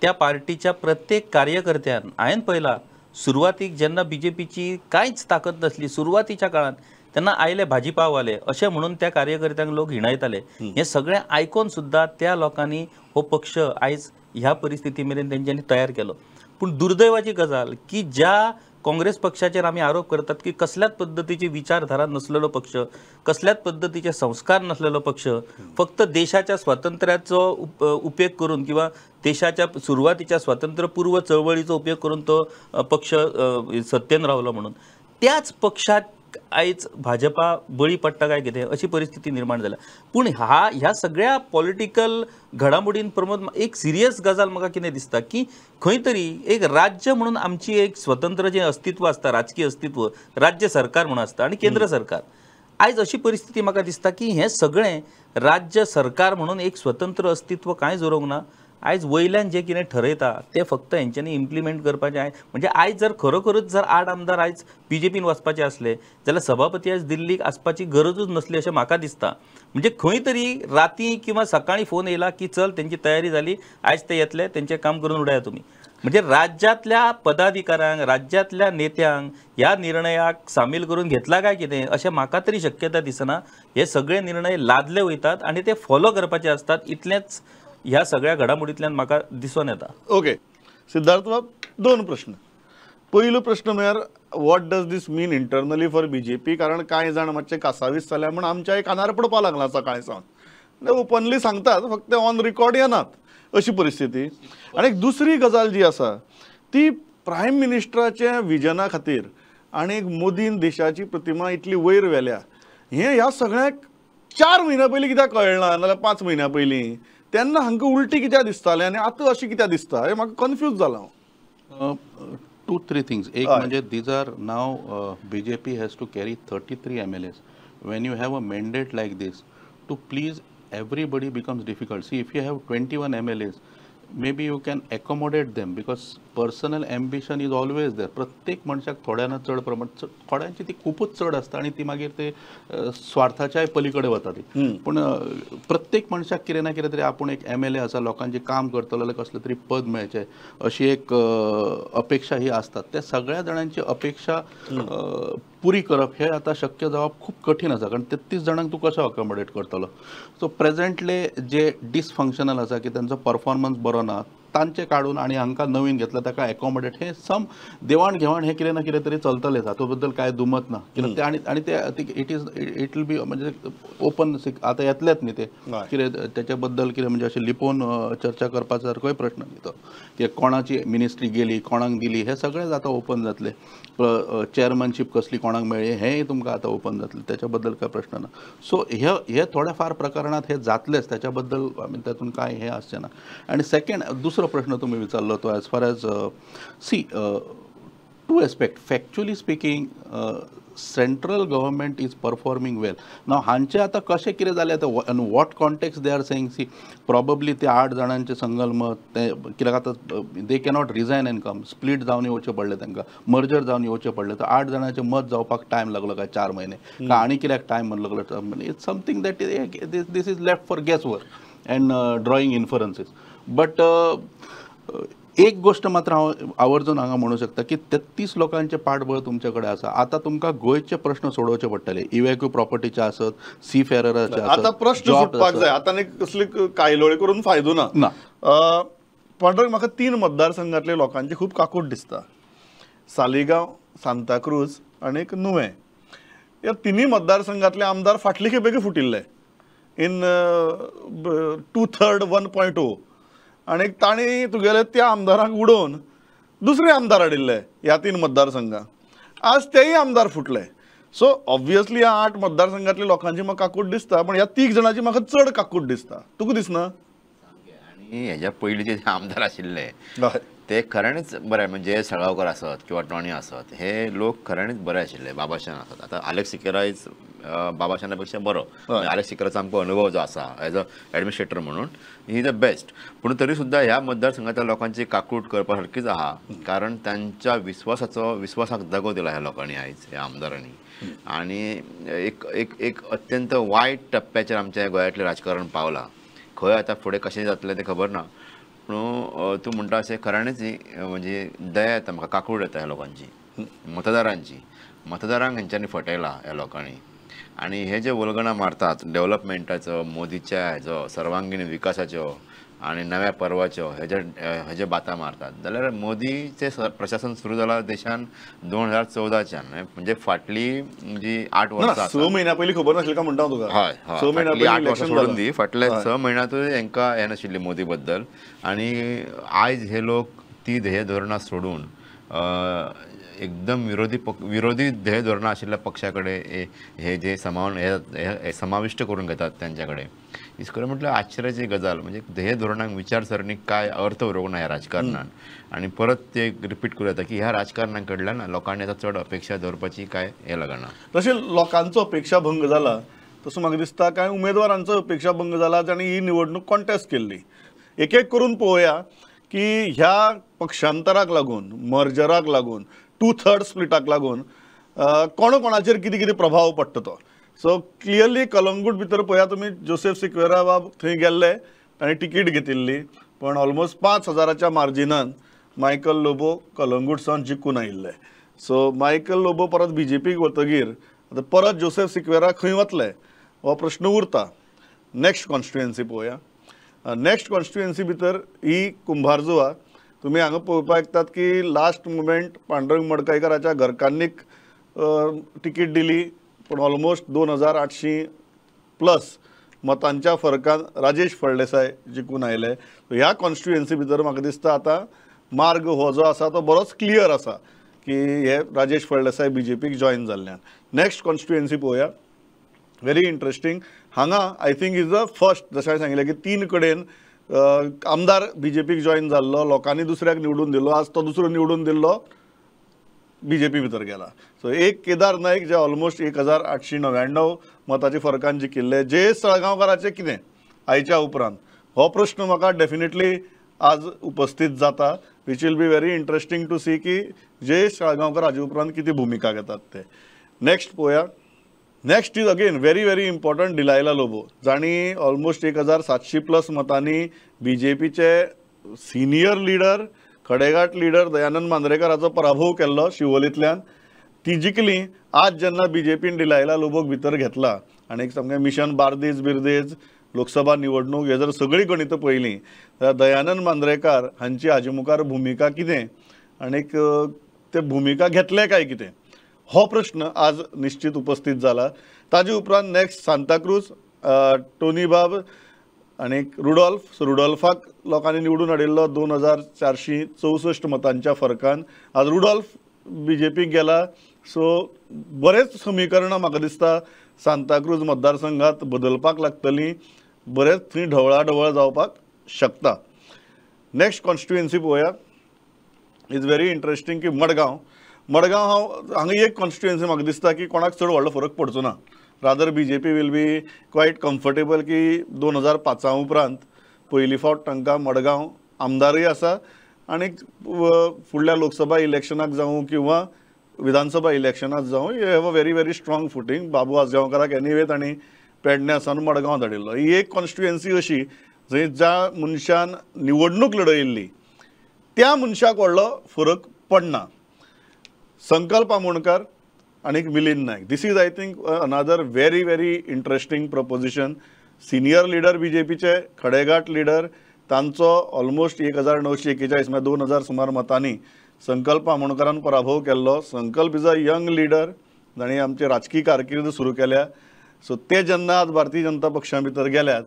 त्या पार्टीच्या प्रत्येक कार्यकर्त्यान हांवें पळयला सुरवातीक जेन्ना बीजेपीची कांयच ताकद नासली सुरवातीच्या काळांत, तेन्ना आयले भाजीपाववाले अशें म्हणून त्या कार्यकर्त्यांक लोक हिणायताले. हें सगळें आयकोन सुद्दां त्या लोकांनी हो पक्ष आयज ह्या परिस्थिती मेरेन तेंच्यांनी तयार केलो. पूण दुर्दैवाची गजाल की ज्या काँग्रेस पक्षाचेर आमी आरोप करतात की कसल्याच पद्दतीची विचारधारा नसलेलो पक्ष, कसल्याच पद्दतीचे संस्कार नसलेलो पक्ष, फक्त देशाच्या स्वातंत्र्याचो उपयोग करून किंवा देशाच्या सुरवातीच्या स्वातंत्र्यपूर्व चळवळीचो उपयोग करून तो पक्ष सत्तेन रावलो म्हणून त्याच पक्षाक आयज भाजपा बळी पडटा काय कितें अशी परिस्थिती निर्माण जाल्या. पूण ह्या सगळ्या पॉलिटिकल घडामोडीन प्रमोद एक सिरियस गजाल म्हाका कितें दिसता की खंय तरी एक राज्य म्हणून आमची एक स्वतंत्र जें अस्तित्व आसता, राजकीय अस्तित्व, राज्य सरकार म्हणून आसता आनी केंद्र सरकार. आयज अशी परिस्थिती म्हाका दिसता की हें सगळें राज्य सरकार म्हणून एक स्वतंत्र अस्तित्व कांयच उरोवंक ना. आयज वयल्यान जें कितें ठरयता तें फक्त हेंच्यांनी इम्प्लिमेंट करपाचें. म्हणजे आयज जर खरोखरूच जर 8 आमदार आयज बीजेपीन वचपाचे आसले जाल्यार सभापती आयज दिल्लीक आसपाची गरजूच नसली अशें म्हाका दिसता. म्हणजे खंय तरी राती किंवा सकाळीं फोन येयला की चल तेंची तयारी जाली, आयज ते येतले, तेंचें काम करून उडया तुमी. म्हणजे राज्यांतल्या पदाधिकाऱ्यांक, राज्यांतल्या नेत्यांक ह्या निर्णयाक सामील करून घेतला काय कितें अशें म्हाका तरी शक्यता दिसना. हे सगळे निर्णय लादले वयतात आनी ते फॉलो करपाचे आसतात, इतलेंच ह्या सगळ्या घडामोडींतल्यान म्हाका दिसून येता. ओके सिद्धार्थ बाब, 2 प्रश्न. पयलो प्रश्न म्हळ्यार what does this mean internally for BJP? कारण कांय जाण मातशे कासावीस जाल्या म्हूण आमच्या कानार पडपाक लागला सकाळीं सावन, ओपनली सांगतात, फक्त ऑन रिकॉर्ड येनात अशी परिस्थिती. आनी एक दुसरी गजाल जी आसा ती प्रायम मिनिस्टराच्या विजना खातीर आनी मोदीन देशाची प्रतिमा इतली वयर व्हेल्या हें ह्या सगळ्यांक 4 म्हयन्या पयलीं कित्याक कळना, नाजाल्यार 5 म्हयन्या पयलीं तेन्ना हांकां उलटी कित्याक दिसतालें आनी आतां अशें कित्याक दिसता हें म्हाका कन्फ्यूज जालां हांव. 2-3 things. एक म्हणजे these are now BJP has to carry 33 MLAs. When you have a mandate like this, to please everybody becomes difficult. See, if you have 21 MLAs, maybe you can accommodate them because personal ambition is always there. प्रत्येक मनशाक थोड्याना चड प्रमाण, थोड्यांची ती खूपच चड आसता आनी ती मागीर ते स्वार्थाच्याय पलीकडे वता ती. पूण प्रत्येक मनशाक कितें ना कितें तरी आपूण एक MLA आसा, लोकांचें काम करतलो जाल्यार कसलें तरी पद मेळचें अशी एक अपेक्षा ही आसता. त्या सगळ्या जाणांची अपेक्षा पुरी करप हे आतां शक्य जावप खूब कठीण आसा, कारण 33 जाणांक तूं कसो अकोमोडेट करतलो. सो प्रेजेंटली जे डिसफंक्शनल आसा की तांचो परफॉर्मन्स बरो ना तांचे काडून आनी हांकां नवीन घेतला ताका एकोमोडेट, हे सम देवाण घेवाण हे कितें ना कितें तरी चलतलें, हातूंत बद्दल कांय दुमत ना. कित्याक ते आनी आनी ते it is it will be म्हणजे ओपन आतां येतलेच न्ही ते कितें तेच्या बद्दल कितें म्हणजे अशें लिपोवन चर्चा करपा सारकोय प्रश्न न्ही तो, की कोणाची मिनिस्ट्री गेली कोणाक दिली हें सगळें आतां ओपन जातलें. चेअरमॅनशीप कसली कोणाक मेळ्ळी हेंय तुमकां आतां ओपन जातलें, तेच्या बद्दल कांय प्रश्न ना. सो हे थोड्या फार प्रकरणांत हे जातलेच, तेच्या बद्दल आमी तातूंत कांय हें आसचें ना. आनी सेकंड दुसरो प्रश्न तुमी विचारलो तो as far as see two aspect, factually speaking central government is performing well. Now हांचे आतां कशें कितें जालें आतां in what context they are saying, see probably ते 8 जाणांचें संगल मत ते कित्याक आतां they cannot resign and come, split जावन येवचें पडलें तांकां, मर्जर जावन येवचें पडलें, तर 8 जाणांचें मत जावपाक टायम लागलो काय 4 म्हयने काय आनी कित्याक टायम लागलो. It's something that is this is left for guess work and drawing inferences. But एक गोष्ट मात्र हांव आवर्जून हांगा म्हणू शकता की 33 लोकांचें पाठबळ तुमचे कडेन आसा. आतां तुमकां गोंयचे प्रश्न सोडोवचे पडटले, इव्हॅक्यू प्रॉपर्टीचे आसत, सी फेरराचे आसत, आतां प्रश्न सुटपाक जाय. आतां न्ही कसली कायलोळी करून फायदो ना. पांडुरंग, म्हाका 3 मतदारसंघातले लोकांची खूब काकूट दिसता, सालिगांव, सांताक्रूज आनी एक नुवें. ह्या तिनूय मतदारसंघातले आमदार फाटले खेपेक फुटिल्ले इन 2/3 1.0, आनी तांणी तुगेले त्या आमदारांक उडोवन दुसरे आमदार हाडिल्ले ह्या 3 मतदारसंघात, आज तेय आमदार फुटले. सो ऑब्वियसली ह्या 8 मतदारसंघातल्या लोकांची म्हाका काकूट दिसता, पण ह्या 3 जाणांची म्हाका चड काकूट दिसता. तुका दिसना? आनी हेज्या पयलींचे जे आमदार आशिल्ले ते खऱ्यांनीच बरे, म्हणजे सळगांवकर आसत किंवा टोणी आसत, हे लोक खऱ्यांनीच बरे आशिल्ले. बाबाशान आसत, आतां आलेक्स सिकेरा is बाबाशाना पेक्षा बरो. आलेक्स सिकेराचो आमकां अनुभव जो आसा एज अ एडमिनिस्ट्रेटर म्हणून, he is the best. पूण तरी सुद्दां ह्या मतदारसंघातल्या लोकांची काकूट करपा सारकीच आहा, कारण तांच्या विस्वासाक दगो दिला ह्या लोकांनी आयज, ह्या आमदारांनी. आनी एक एक एक अत्यंत वायट टप्प्याचेर आमच्या गोंयांतलें राजकारण पावलां. खंय आतां फुडें कशें जातलें तें खबर ना, पूण तूं म्हणटा अशें खऱ्यांनीच म्हणजे दया येता म्हाका, काकूट येता ह्या लोकांची, मतदारांची. मतदारांक हेंच्यांनी फटयला ह्या लोकांनी. आनी हे जे वल्गणां मारतात डेव्हलपमेंटाचो, मोदीच्या हेजो सर्वांगीण विकासाच्यो आनी नव्या पर्वाच्यो, हेजे बातां मारतात, जाल्यार मोदीचें प्रशासन सुरू जालां देशान 2014च्यान, म्हणजे फाटली जी 8 वर्सां, 6 म्हयन्या पयलीं खबर नासली काय म्हणटा तुका? हय हय, 8 वर्सां सोडून दी, फाटले 6 म्हयन्यांतूय हेंकां हें नाशिल्ली मोदी बद्दल. आनी आयज हे लोक ती ध्येय धोरणां सोडून एकदम विरोधी ध्येय धोरणां आशिल्ल्या पक्षा कडेन हे जे समावन हे समाविश्ट करून घेतात त्यांच्या कडेन, खरें म्हटल्यार आश्चर्याची गजाल. म्हणजे ध्येय धोरणांक विचारसरणीक काय अर्थ उरूंक ना ह्या राजकारणान. आनी परत ते रिपीट करूं येता की ह्या राजकारणा कडल्यान लोकांनी आतां चड अपेक्षा दवरपाची काय हें लागना. तशें लोकांचो अपेक्षा भंग जाला, तसो म्हाका दिसता कांय उमेदवारांचो अपेक्षा भंग जाला जांणी ही निवडणूक कॉन्टेस्ट केल्ली. एक एक करून पळोवया की ह्या पक्षांतराक लागून, मर्जराक लागून, 2/3 स्प्लिटाक लागून कोण कोणाचेर कितें कितें प्रभाव पडटा तो. सो क्लियरली कलंगूट भितर पळया तुमी, जोसेफ सिक्वेरा बाब थंय गेल्ले, ताणें तिकीट घेतिल्ली, पण ऑलमोस्ट 5000च्या मार्जिनान मायकल लोबो कलंगूट सावन जिखून आयिल्ले. सो मायकल लोबो परत बीजेपीक वतगीर आतां परत जोसेफ सिक्वेरा खंय वतले हो प्रश्न उरता. नेक्स्ट कॉन्स्टिट्युएन्सी पळोवया. नेक्स्ट कॉन्स्टिट्युएन्सी भितर ही कुंभारजुआ. तुमी हांगा पळोवपाक शकतात की लास्ट मुमेंट पांडुरंग मडकयकाराच्या घरकान्नीक तिकीट दिली, पूण ऑलमोस्ट 2800 प्लस मतांच्या फरकान राजेश फळदेसाय जिखून आयले. ह्या कॉन्स्टिट्युएन्सी भितर म्हाका दिसता आतां मार्ग हो जो आसा तो बरोच क्लियर आसा की हे राजेश फळदेसाय बीजेपीक जॉयन जाल्ल्यान. नेक्स्ट कॉन्स्टिट्युएन्सी पळोवया, व्हेरी इंट्रस्टींग. हांगा I think is the first, जशें हांवें सांगिल्लें की 3 कडेन आमदार बीजेपीक जॉयन जाल्लो, लोकांनी दुसऱ्याक निवडून दिलो, आज तो दुसरो निवडून दिल्लो बी जे पी भितर गेला. सो एक केदार नायक जे ऑलमोस्ट 1899 मताचे फरकान जिखिल्ले, जयेश साळगांवकाराचें कितें आयच्या उपरांत, हो प्रश्न म्हाका डेफिनेटली आज उपस्थित जाता, which will be very interesting to see की जयेश साळगांवकर हाजे उपरांत कितें भुमिका घेतात ते. नेक्स्ट पळोवया. Next is again very very important, Delilah Lobo, जांणी ऑलमोस्ट 1700 प्लस मतांनी बी जे पीचे सिनियर लिडर, खडेगांठ लिडर दयानंद मांद्रेकराचो पराभव केल्लो शिवोलींतल्यान, ती जिखली. आज जेन्ना बी जे पीन डिलायला लोबोक भितर घेतला आनी एक सामकें मिशन बार्देज बिर्देज लोकसभा निवडणूक हे जर सगळीं गणितां पळयलीं जाल्यार दयानंद मांद्रेकार हांची हाजे मुखार भुमिका कितें आनीक ते भुमिका घेतले काय कितें, हो प्रश्न आज निश्चित उपस्थित जाला. ताजे उपरांत नेक्स्ट सांताक्रूज, टोनी बाब आनी रुडॉल्फ. सो रुडॉल्फाक लोकांनी निवडून हाडिल्लो 2464 मतांच्या फरकान. आज रुडॉल्फ बी जे पीक गेला. सो बरेच समीकरणां म्हाका दिसता सांताक्रूज मतदारसंघात बदलपाक लागतलीं, बरेच थंय ढवळाढवळ जावपाक शकता. नेक्स्ट कॉन्स्टिट्युएन्सी पळोवया, is very interesting की मडगांव. मडगांव हांव हांगा एक कॉन्स्टिट्युएन्सी म्हाका दिसता की कोणाक चड व्हडलो फरक पडचो ना, rather B J P will be quite comfortable की 2005 उपरांत पयली फावट तांकां मडगांव आमदारूय आसा आनी फुडल्या लोकसभा इलेक्शनाक जावं किंवा विधानसभा इलेक्शनाक जावं, you have a very very strong footing. Babu आजगांवकाराक एनिवे तांणी पेडण्या सावन मडगांव धाडिल्लो. ही एक कॉन्स्टिट्युएन्सी अशी जंय ज्या मनशान निवडणूक लढयिल्ली त्या मनशाक व्हडलो फरक पडना. संकल्प आमोणकर आनी Milind Naik, this is I think another very very interesting proposition. Senior leader B J पीचे, खडेगांठ लिडर, तांचो ऑलमोस्ट 1941 म्हळ्यार 2000 सुमार मतांनी संकल्प आमोणकरान पराभव केल्लो. Sankalp is a young leader जांणी आमची राजकी कारकीर्द सुरू केल्या. सो ते जेन्ना आज भारतीय जनता पक्षा भितर गेल्यात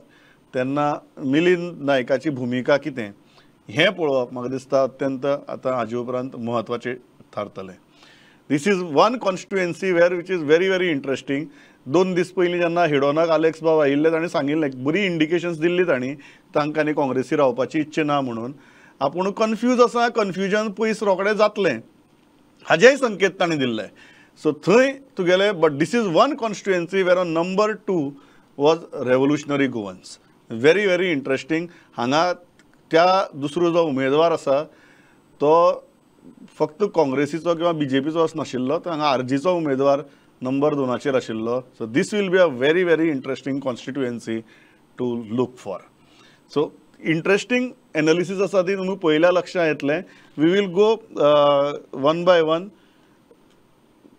तेन्ना मिलिंद नायकाची भुमिका कितें हें पळोवप म्हाका दिसता अत्यंत आतां हाजे उपरांत म्हत्वाचें थारतलें. This is one constituency where which is very very interesting. 2 दीस पयलीं जेन्ना हिडोनाक आलेक्स बाब आयिल्ले तांणी सांगिल्लें, बरी इंडिकेशन्स दिल्ली तांणी तांकां आनी काँग्रेसी रावपाची इच्छा ना म्हणून. आपूण कन्फ्यूज आसा, कन्फ्युजन पयस रोखडें जातलें हाजेय संकेत तांणी दिल्ले. सो थंय तुगेले, but this is one constituency where on number 2 was Revolutionary Goans. Very very interesting. हांगा त्या दुसरो जो उमेदवार आसा तो फक्त काँग्रेसीचो किंवा बी जे पीचो असो नाशिल्लो, तर हांगा आरजीचो उमेदवार नंबर 2 आशिल्लो. So this will be a very very interesting constituency to look for. So interesting analysis आसा ती तुमी पयल्या लक्षांत येतलें. We will go one by one.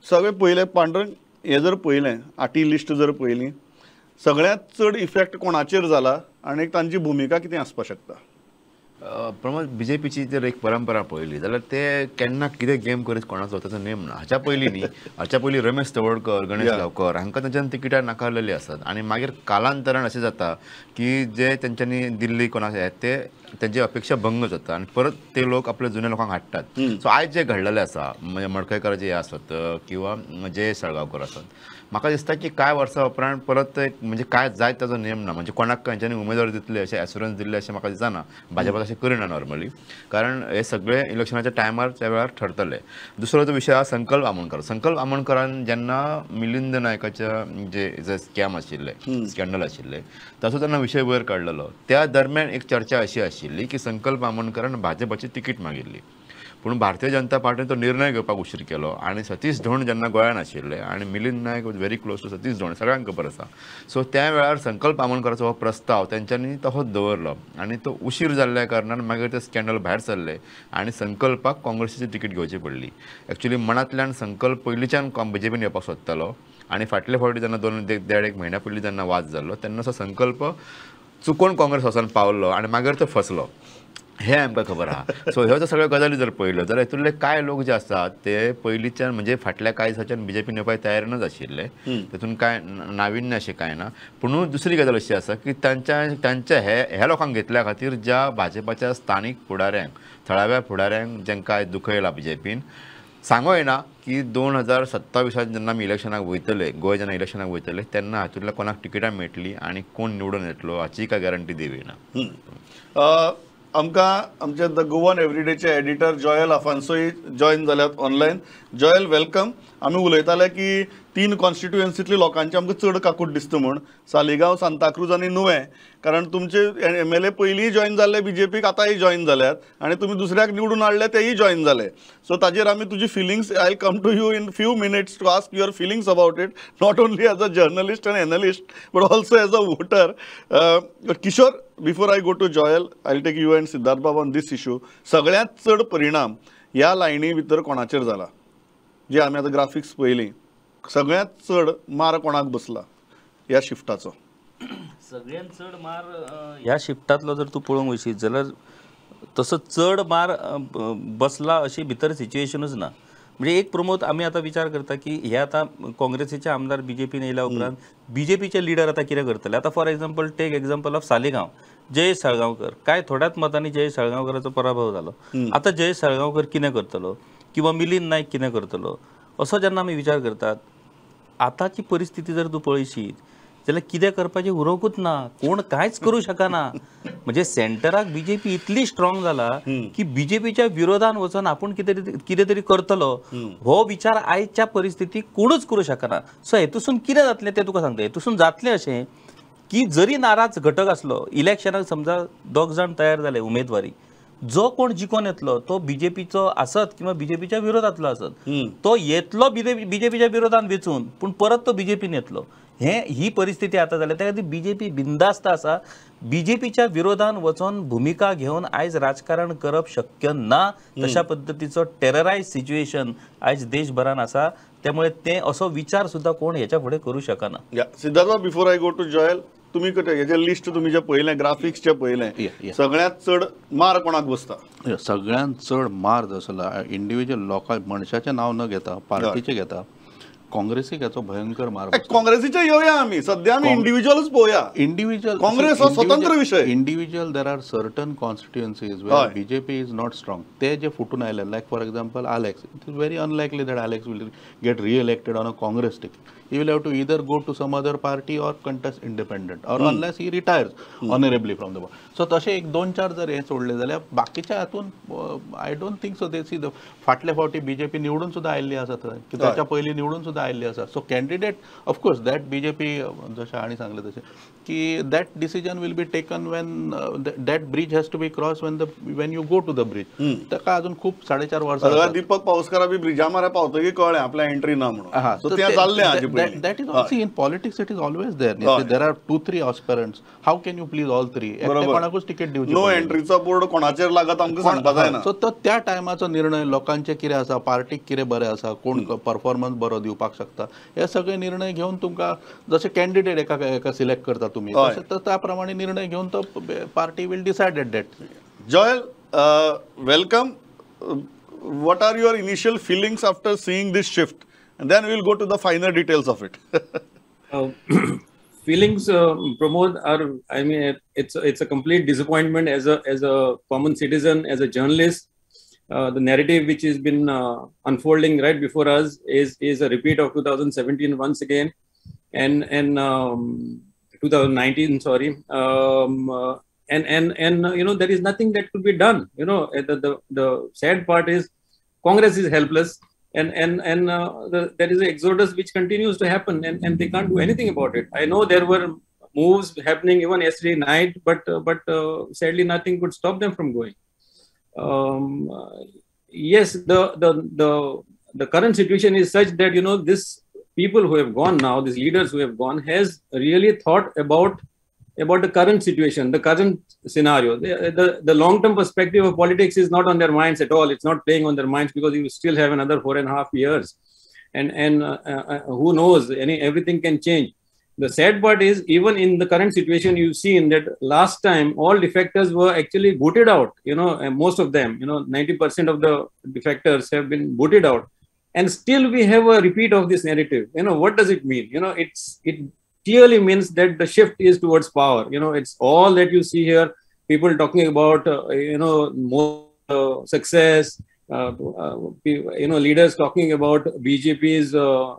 सगळें पयलें पांडुरंग हें जर पळयलें, आटी लिस्ट जर पळयली, सगळ्यांत चड इफेक्ट कोणाचेर जाला आनी तांची भुमिका कितें आसपाक शकता? प्रमोद, बी जे पीची जर एक परंपरा पळयली जाल्यार ते केन्ना कितें गेम करीत कोणाचो ताचो नेम ना. हाच्या पयलीं न्ही, हाच्या पयलीं रमेश तवडकर, गणेश गांवकर हांकां तांच्यान तिकिटां नाकारलेलीं आसात आनी मागीर कालांतरान अशें जाता की जे तेंच्यांनी दिल्ली कोणाक ते तेंची अपेक्षा भंग जाता आनी परत ते लोक आपल्या जुन्या लोकांक हाडटात. सो आयज जें घडलेलें आसा, म्हणजे मडकयकाराचे हे आसत किंवा जे साळगांवकर आसत, म्हाका दिसता की कांय वर्सां उपरांत परत एक म्हणजे काय जायत ताचो नेम ना. म्हणजे कोणाक खंयच्यांनी उमेदवारी दितले अशें एश्युरन्स दिल्लें अशें म्हाका दिसना. भाजपा तशें करिना नॉर्मली, कारण हे सगळे इलेक्शनाच्या टायमार त्या वेळार ठरतले. दुसरो जो विशय आसा संकल्प आमोणकर. संकल्प आमोणकरान जेन्ना मिलिंद नायकाच्या जे स्कॅम आशिल्ले, स्कॅन्डल आशिल्ले, ताचो तेन्ना विशय वयर काडलेलो. त्या दरम्यान एक चर्चा अशी आशिल्ली की संकल्प आमोणकरान भाजपाची तिकीट मागिल्ली, पूण भारतीय जनता पार्टीन तो निर्णय घेवपाक उशीर केलो आनी सतीश धोंड जेन्ना गोंयांत आशिल्ले आनी Milind Naik was very close to Satish Dhond, सगळ्यांक खबर आसा. सो त्या वेळार संकल्प आमोणकराचो हो प्रस्ताव तेंच्यांनी तसोच दवरलो आनी तो उशीर जाल्ल्या कारणान मागीर ते स्कॅन्डल भायर सरले आनी संकल्पाक काँग्रेसीची तिकीट घेवची पडली. एक्चुअली मनांतल्यान संकल्प पयलींच्यान बीजेपीन येवपाक सोदतालो आनी फाटले फावटी जेन्ना 2-1.5 म्हयन्या पयलीं जेन्ना वाद जाल्लो तेन्ना असो संकल्प चुकोन काँग्रेस वचून पावलो आनी मागीर तो फसलो, हें आमकां खबर आहा. सो ह्यो जर सगळ्यो गजाली जर पळयल्यो जाल्यार हितूंतले कांय लोक जे आसात ते पयलींच्यान म्हणजे फाटल्या कांय दिसांच्यान बीजेपीन येवपाक तयारीनच आशिल्ले, तातूंत कांय नाविन्य अशें कांय ना. पूण दुसरी गजाल अशी आसा की तांच्या ह्या लोकांक घेतल्या खातीर ज्या भाजपाच्या स्थानीक फुडाऱ्यांक, थळाव्या फुडाऱ्यांक जांकां आयज दुखयला बीजेपीन, सांगो येना की 2027 जेन्ना आमी इलेक्शनाक वयतले, गोंय जेन्ना इलेक्शनाक वयतले तेन्ना हातूंतल्या कोणाक तिकिटां मेळटली आनी कोण निवडून येतलो हाची काय गॅरंटी दिवना. आमकां आमचे the Goan एवरीडेचे एडिटर जॉयल आफान्सोय जॉयन जाल्यात ऑनलायन. Joel, welcome. आमी उलयताले की 3 कॉन्स्टिट्युएन्सीतली लोकांची आमकां चड काकूट दिसता म्हूण, सालिगांव, सांताक्रूज आनी नुवें, कारण तुमचे MLA पयलींय जॉयन जाल्ले बीजेपीक, आतांय जॉयन जाल्यात आनी तुमी दुसऱ्याक निवडून हाडले तेय जॉयन जाले. सो ताजेर आमी तुजी feelings, I will come to you in few minutes to ask your feelings about it, not only as a journalist and analyst but also as a voter. Kishore, before I go to Joel, I will take you and Siddharth Bab on this issue. सगळ्यांत चड परिणाम ह्या लायनी भितर कोणाचेर जाला, जे आमी आतां ग्राफिक्स पळयलीं, सगळ्यांत चड मार कोणाक बसला ह्या शिफ्टाचो? सगळ्यांत चड मार ह्या शिफ्टांतलो जर तूं पळोवंक वयशीत जाल्यार तसो चड मार बसला अशी भितर सिच्युएशनूच ना. म्हणजे एक प्रमोद, आमी आतां विचार करता की हे आतां काँग्रेसीचे आमदार बीजेपीन येयल्या उपरांत बीजेपीचे लिडर आतां कितें करतले. आतां for example, take example of Saligao, Jayesh Salgaonkar, कांय थोड्याच मतांनी जयेश साळगांवकराचो पराभव जालो. आतां जयेश साळगांवकर कितें करतलो किंवा मिलिंद नायक कितें करतलो असो जेन्ना आमी विचार करतात, आतांची परिस्थिती जर तूं पळयशीत जाल्यार कितें करपाचें उरोवंकूच ना, कोण कांयच करूं शकना. म्हणजे सेंटराक बीजेपी इतली स्ट्रॉंग जाला की बीजेपीच्या विरोधान वचून आपूण कितें तरी करतलो हो विचार आयच्या परिस्थितीक कोणूच करूं शकना. सो हेतूसून कितें जातलें तें तुका सांगता. हेतूसून जातलें अशें की जरी नाराज घटक आसलो, इलेक्शनाक समजा दोग जाण तयार जाले उमेदवारी, जो कोण जिखोन येतलो तो बीजेपीचो आसत किंवा बीजेपीच्या विरोधांतलो आसत, तो येतलो बीजेपीच्या विरोधान वेचून, पूण परत तो बीजेपीन येतलो. हे ही परिस्थिती आतां जाल्या. त्या खातीर बीजेपी बिंदास्त आसा. बीजेपीच्या विरोधान वचोन भुमिका घेवन आयज राजकारण करप शक्य ना. तशा पद्दतीचो टेररायज सिच्युएशन आयज देशभरान आसा, त्यामुळे ते असो विचार सुद्दां कोण हेच्या फुडें करूं शकना. Siddharth, before I go to Joel, तुमी हेजे लिस्ट तुमी जे पळयलें, ग्राफिक्स जे पळयलें, सगळ्यांत चड मार कोणाक बसता? सगळ्यांत चड मार जसो इंडिव्हिज्युअल लोकां मनशाचें नांव न घेता पार्टीचें घेता, काँग्रेसीक हेचो भयंकर मार. काँग्रेसीचे येवया आमी, सद्या आमी इंडिव्हिज्युअलच पळोवया. इंडिव्हिज्युअल काँग्रेस हो स्वतंत्र विशय. Individual there are certain constituencies where BJP is not strong, ते जे फुटून आयले, like for example Alex, it is very unlikely that Alex will get re-elected on a Congress ticket. He will have to either go to some other party or contest independent, or unless he retires honorably from the board. So तशें एक दोन चार जर हे सोडले जाल्यार बाकीच्या हातून I don't think so they see the फाटले फावटी बीजेपी निवडून सुद्दां आयिल्ली आसा थंय, ताच्या पयलीं निवडून सुद्दां आयिल्ली आसा. So candidate of course that BJP जशें हांणी सांगलें तशें की that decision will be taken when that bridge has to be cross when you go to the bridge. ताका अजून खूब 4.5 वर्सां. दीपक पावसकारा बी ब्रिजा मारा पावतकीर कळ्ळें आपल्या एंट्री ना म्हणून. सो तें जाल्लें हाजे पयलीं. That is also in politics, it is always there. There are 2-3 aspirants. How can you please all three? कोणाकूच तिकीट दिवची नो एंट्रीचो बोर्ड कोणाचेर लागत आमकां सांगपा जायना. सो तो त्या टायमाचो निर्णय, लोकांचे कितें आसा, पार्टीक कितें बरें आसा, कोण परफॉर्मन्स बरो दिवपाक शकता, हे सगळे निर्णय घेवन तुमकां जशे कॅन्डिडेट एका एका सिलेक्ट करता तुमी तशें त्या प्रमाणे निर्णय घेवन तो party will decide at that. Joel, welcome. What are your initial feelings after seeing this shift? And then we will go to the finer details of it. Feelings, Pramod, are, I mean, it's a complete disappointment as a common citizen, as a journalist. The narrative which has been unfolding right before us is a repeat of 2017 once again, and 2019, sorry. And you know, there is nothing that could be done. You know, the sad part is Congress is helpless. And there is an exodus which continues to happen, and they can't do anything about it. I know there were moves happening even yesterday night, but sadly nothing could stop them from going. Yes, the current situation is such that, you know, this people who have gone now, these leaders who have gone, has really thought about the current situation, the current scenario. The long-term perspective of politics is not on their minds at all. It's not playing on their minds because you still have another 4.5 years. And who knows, everything can change. The sad part is, even in the current situation, you've seen that last time all defectors were actually booted out. You know, and most of them, you know, 90% of the defectors have been booted out. And still we have a repeat of this narrative. You know, what does it mean? You know, it clearly means that the shift is towards power. You know, it's all that you see here, people talking about, you know, more success, you know, leaders talking about BJP's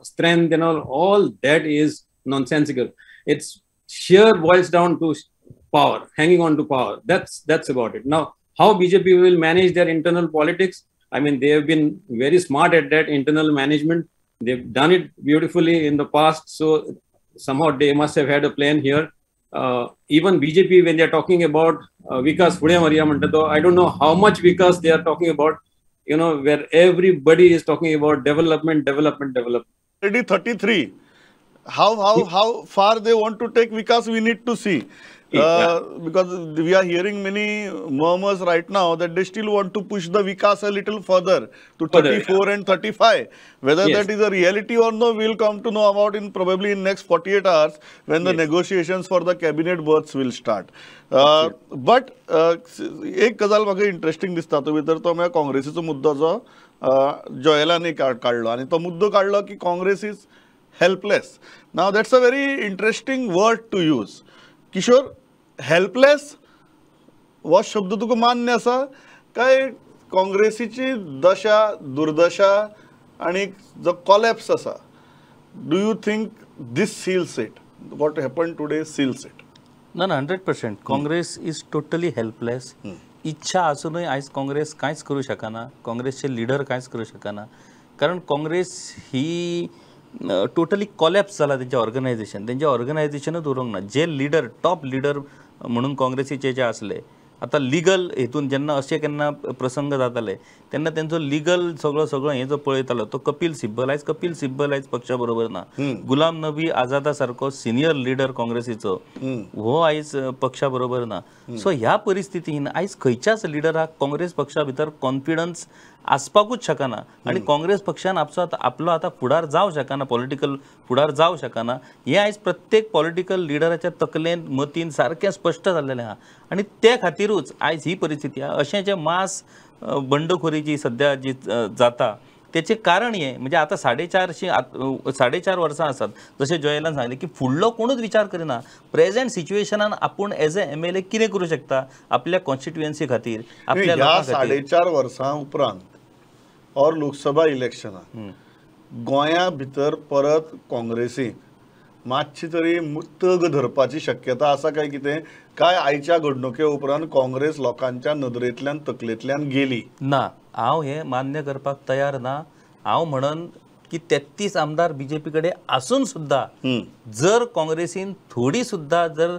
strength and all that is nonsensical. It's sheer boils down to power, hanging on to power. That's about it. Now, How BJP will manage their internal politics, I mean, they have been very smart at that internal management. They've done it beautifully in the past. So somehow they must have had a plan here. Even BJP, when they are talking about Vikas Fude Maria Mantato, I don't know how much Vikas they are talking about, you know, where everybody is talking about development, development, development. Already 33. How far they want to take Vikas, we need to see. Because we are hearing many murmurs right now that they still want to push the Vikas a little further to 34 and 35. Whether that is a reality or no, we will come to know about in probably in next 48 hours when the negotiations for the cabinet berths will start. But एक गजाल म्हाका interesting दिसता तो भितर तो म्हळ्यार काँग्रेसीचो मुद्दो जो जॉयलांनी काडलो आनी तो मुद्दो काडलो की Congress is helpless. Now that's a very interesting word to use. Kishore, helpless हो शब्द तुका मान्य आसा काय काँग्रेसीची दशा दुर्दशा आनी जो कॉलॅप्स आसा, do you think this seals it? What happen today seals it? ना ना, 100% काँग्रेस is totally helpless. इच्छा आसूनय आयज काँग्रेस कांयच करूं शकना, काँग्रेसचे लिडर कांयच करूं शकना, कारण काँग्रेस ही टोटली कॉलॅप्स जाला. तेंचें ऑर्गनायझेशन, तेंचें ऑर्गनायझेशनूच उरूंक ना. जे लिडर टॉप लिडर म्हणून काँग्रेसीचे जे आसले, आतां लिगल हेतून जेन्ना अशें केन्ना प्रसंग जाताले तेन्ना तेंचो लिगल सगळो सगळो हें जो पळयतालो तो कपिल सिब्बल. आयज कपिल सिब्बल आयज पक्षा बरोबर ना. गुलाम नबी आझादा सारको सिनियर लिडर काँग्रेसीचो हो आयज पक्षा बरोबर ना. सो ह्या परिस्थितीन आयज खंयच्याच लिडराक काँग्रेस पक्षा भितर कॉन्फिडन्स आसपाकूच शकना आनी काँग्रेस पक्षान आपसो आपलो आतां फुडार जावं शकना, पॉलिटिकल फुडार जावं शकना. हें आयज प्रत्येक पॉलिटिकल लिडराच्या तकलेन मतीन सारकें स्पश्ट जाल्लें आहा आनी ते खातीरूच आयज ही परिस्थिती आहा. अशें जें मास बंडखोरीची सद्या जी जाता तेचें कारण हें म्हणजे आतां 4.5 वर्सां आसात. जशें जॉयलान सांगलें की फुडलो कोणूच विचार करिना. प्रेजेंट सिच्युएशनान आपूण एज ए MLA कितें करूं शकता आपल्या कॉन्स्टिट्युएन्सी खातीर, आपल्या लोकां खातीर. 4.5 वर्सां उपरांत और लोकसभा इलेक्शनाक गोंया भितर परत काँग्रेसीक मातशी तरी तग धरपाची शक्यता आसा काय कितें? काय आयच्या घडणुके उपरांत काँग्रेस लोकांच्या नदरेंतल्यान तकलेंतल्यान गेली? ना, हांव हें मान्य करपाक तयार ना. हांव म्हणन की 33 आमदार बीजेपी कडेन आसून सुद्दां जर काँग्रेसीन थोडी सुद्दां जर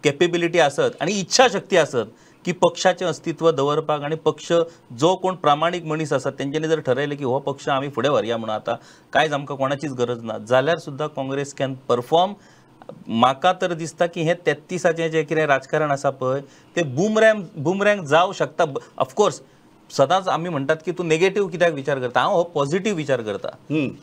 कॅपेबिलिटी आसत आनी इच्छा शक्ती आसत की पक्षाचें अस्तित्व दवरपाक आनी पक्ष जो कोण प्रामाणीक मनीस आसा तेंच्यांनी जर ठरयलें की हो पक्ष आमी फुडें व्हरया म्हणून आतां कांयच आमकां कोणाचीच गरज ना जाल्यार सुद्दां काँग्रेस can perform. म्हाका तर दिसता की हें 33आचें जें कितें राजकारण आसा पळय तें बुमरँग जावं शकता. ऑफकोर्स सदांच आमी म्हणटात की तूं नेगेटीव कित्याक विचार करता, हांव हो पॉझिटीव विचार करता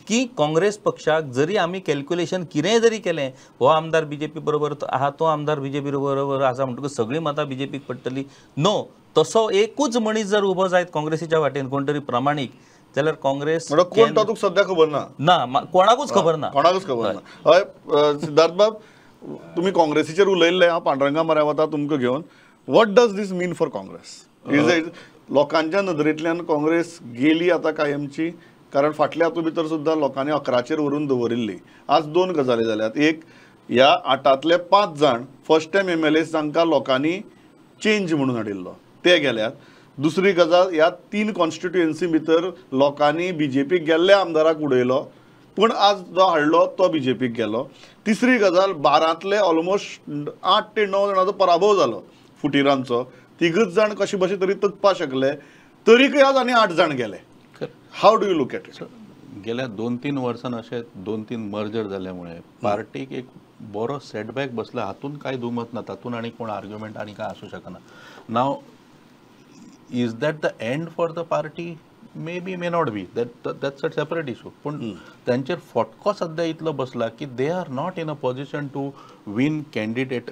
की काँग्रेस पक्षाक जरी आमी कॅल्क्युलेशन कितेंय जरी केलें, हो आमदार बीजेपी बरोबर आहा, तो आमदार बीजेपी बरोबर आसा म्हणटकूच सगळीं मतां बीजेपीक पडटली, नो. तसो एकूच मनीस जर उबो जायत काँग्रेसीच्या वाटेन कोण तरी प्रामाणीक जाल्यार काँग्रेस कोण तो तुका सद्या खबर ना. ना, कोणाकूच खबर ना, कोणाकूच खबर ना. हय सिद्धार्थ बाब, तुमी काँग्रेसीचेर उलयल्ले, हांव पांडुरंगा मऱ्या वता तुमकां घेवन. What does this mean for Congress? Is लोकांच्या नदरेंतल्यान काँग्रेस गेली आतां कायमची? कारण फाटल्या हातूंत भितर सुद्दां लोकांनी 11चेर व्हरून दवरिल्ली. आज 2 गजाली जाल्यात. एक, ह्या 8तांतले 5 जाण फर्स्ट टायम MLA जांकां लोकांनी चेंज म्हणून हाडिल्लो ते गेल्यात. दुसरी गजाल, ह्या 3 कॉन्स्टिट्युएन्सी भितर लोकांनी बीजेपीक गेल्ल्या आमदाराक उडयलो, पूण आज जो हाडलो तो बीजेपीक गेलो. तिसरी गजाल, 12तले ऑलमोस्ट 8 ते 9 जाणांचो पराभव जालो फुटिरांचो. तिगूच जाण कशे बशे तरी तगपा शकले, तरीकय आज आनी 8 जाण गेले. How do you look at it? गेल्या 2-3 वर्सान अशे 2-3 मर्जर जाल्यामुळे पार्टीक एक बरो सेटबॅक बसला. हातून कांय दुमत ना, तातूंत आनी कोण आर्ग्युमेंट आनी कांय आसूं शकना. Now is that the end for the party? May be, may not be, that's a separate issue. पूण तांचेर फटको सद्या इतलो बसला की they are not in a position to win candidate,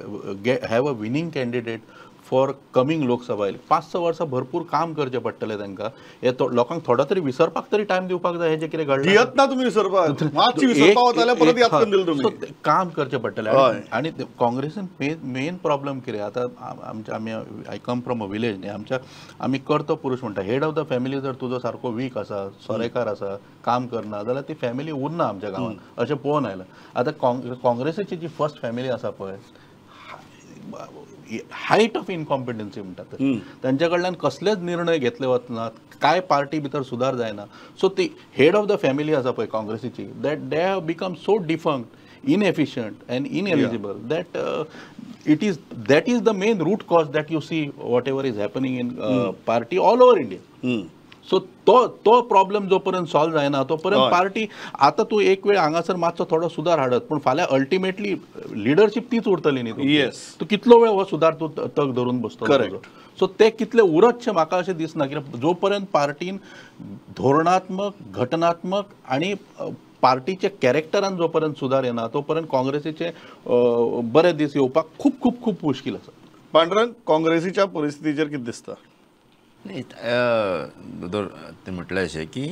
have a winning candidate for coming Lok Sabha. 5-6 वर्सां भरपूर काम करचें पडटलें तांकां. हे लोकांक थोडो तरी विसरपाक तरी टायम दिवपाक जाय. हें जें कितें घडलां दियत ना तुमी विसरपाक, मातशी विसरपाक वताल्यार परत याद करून दिलें तुमी. काम करचें पडटलें. आनी काँग्रेसीन मेन प्रॉब्लम कितें आतां आमच्या, आमी I come from a village न्ही, आमच्या आमी करतो पुरूश म्हणटा. हेड ऑफ the family जर तुजो सारको वीक आसा, सोरेकार आसा, काम करना जाल्यार ती फॅमिली उरना आमच्या गांवांत, अशें पळोवन आयलां. आतां काँग्रेसीची जी फर्स्ट फॅमिली आसा पळय, हायट ऑफ इनकॉम्पिटन्सी म्हणटात तांच्या कडल्यान कसलेच निर्णय घेतले वचनात, काय पार्टी भितर सुदार जायना. सो ती हेड ऑफ the family आसा पळय काँग्रेसीची, that they have become so defunct, inefficient and ineligible that it is that is the main root cause that you see whatever is happening in party all over India. So तो तो problem जो पर्यंत solve जायना तो पर्यंत party आता तूं एक वेळ हांगासर मातसो थोडो सुदार हाडत पूण फाल्यां अल्टिमेटली लिडरशीप तीच उरतली न्ही. येस, तूं कितलो वेळ हो सुदार तूं तग धरून बसतलो. करेक्ट. सो ते कितले उरतशें म्हाका अशें दिसना कित्याक जो पर्यंत पार्टीन धोरणात्मक, घटनात्मक आनी पार्टीच्या कॅरेक्टरान जो पर्यंत सुदार येना तो पर्यंत काँग्रेसीचे बरे दीस येवपाक खूब खूब खूब मुश्कील आसा. पांडुरंग, काँग्रेसीच्या परिस्थितीचेर कितें दिसता? नाही, दोतोर ते म्हटलें अशें की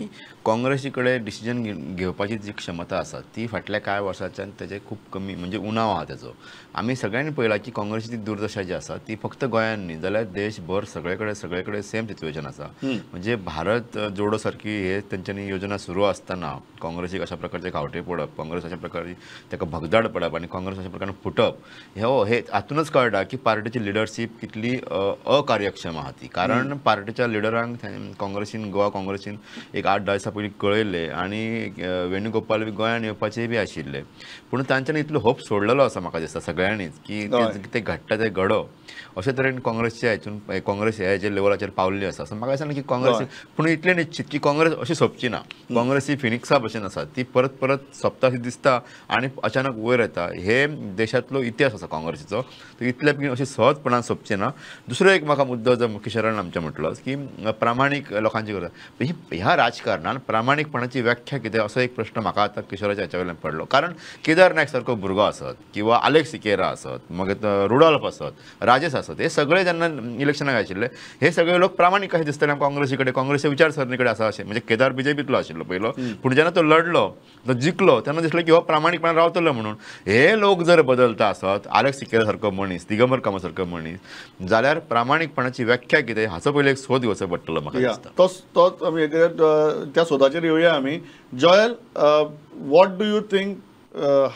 काँग्रेसी कडेन डिसिजन घेवपाची जी क्षमता आसा ती फाटल्या कांय वर्सांच्यान तेजे खूब कमी, म्हणजे उणाव आहा तेजो. आमी सगळ्यांनी पळयलां की काँग्रेसीची दुर्दशा जी आसा ती फक्त गोंयान न्ही जाल्यार देशभर सगळे कडेन सगळे कडेन सेम सिच्युएशन आसा. म्हणजे भारत जोडो सारकी हे तेंच्यांनी योजना सुरू आसतना काँग्रेसीक अशा प्रकारचे खावटे पडप, काँग्रेस अशा प्रकारे ताका भगदाड पडप आनी काँग्रेस अशा प्रकारान फुटप, हे हातूनच कळटा की पार्टीची लिडरशीप कितली अकार्यक्षम आहा ती. कारण पार्टीच्या लिडरांक काँग्रेसीन, गोवा काँग्रेसीन एक 8-10 दिसां पयलीं कळयलें आनी वेणुगोपाल बी गोंयान येवपाचे बी आशिल्ले, पूण तांच्यांनी इतलो होप सोडलेलो आसा म्हाका दिसता सगळ्यांनीच की ते घडटा ते घडो. अशे तरेन काँग्रेसच्या हितून काँग्रेस ह्या जे लेवलाचेर पावल्ली आसा. सो म्हाका दिसना की काँग्रेस, पूण इतलें निश्चित की काँग्रेस अशी सोंपची ना. काँग्रेस ही फिनिक्सा भशेन आसा, ती परत परत सोंपता अशी दिसता आनी अचानक वयर येता. हे देशांतलो इतिहास आसा काँग्रेसीचो, तो इतले बेगीन अशी सहजपणान सोंपची ना. दुसरो एक म्हाका मुद्दो जो किशोरान आमच्या म्हटलो की प्रामाणीक लोकांची गरज, ह्या राजकारणान प्रामाणीकपणाची व्याख्या कितें असो एक प्रश्न म्हाका आतां किशोराच्या हेच्या वयल्यान पडलो. कारण केदार नायक सारको भुरगो आसत किंवा आलेक्स सिकेरा आसत, मागीर रुडॉल्फ आसत, राजेश आसत, हे सगळे जेन्ना इलेक्शनाक आशिल्ले हे सगळे लोक प्रामाणीक कशे दिसतले आमकां काँग्रेसी कडेन, काँग्रेसच्या विचारसरणी कडेन आसा अशें. म्हणजे केदार बीजेपींतलो आशिल्लो पयलो, पूण जेन्ना तो लढलो, तो जिखलो तेन्ना दिसलें की हो प्रामाणीकपणान रावतलो म्हणून. हे लोक जर बदलता आसत, आलेक्स सिकेरा सारको मनीस, दिगंबर कामत सारको मनीस, जाल्यार प्रामाणीकपणाची व्याख्या कितें हाचो पयलीं एक सोद घेवचो पडटलो म्हाका दिसता. तोच आमी त्या सोदाचेर येवया आमी. Joel, what do you think,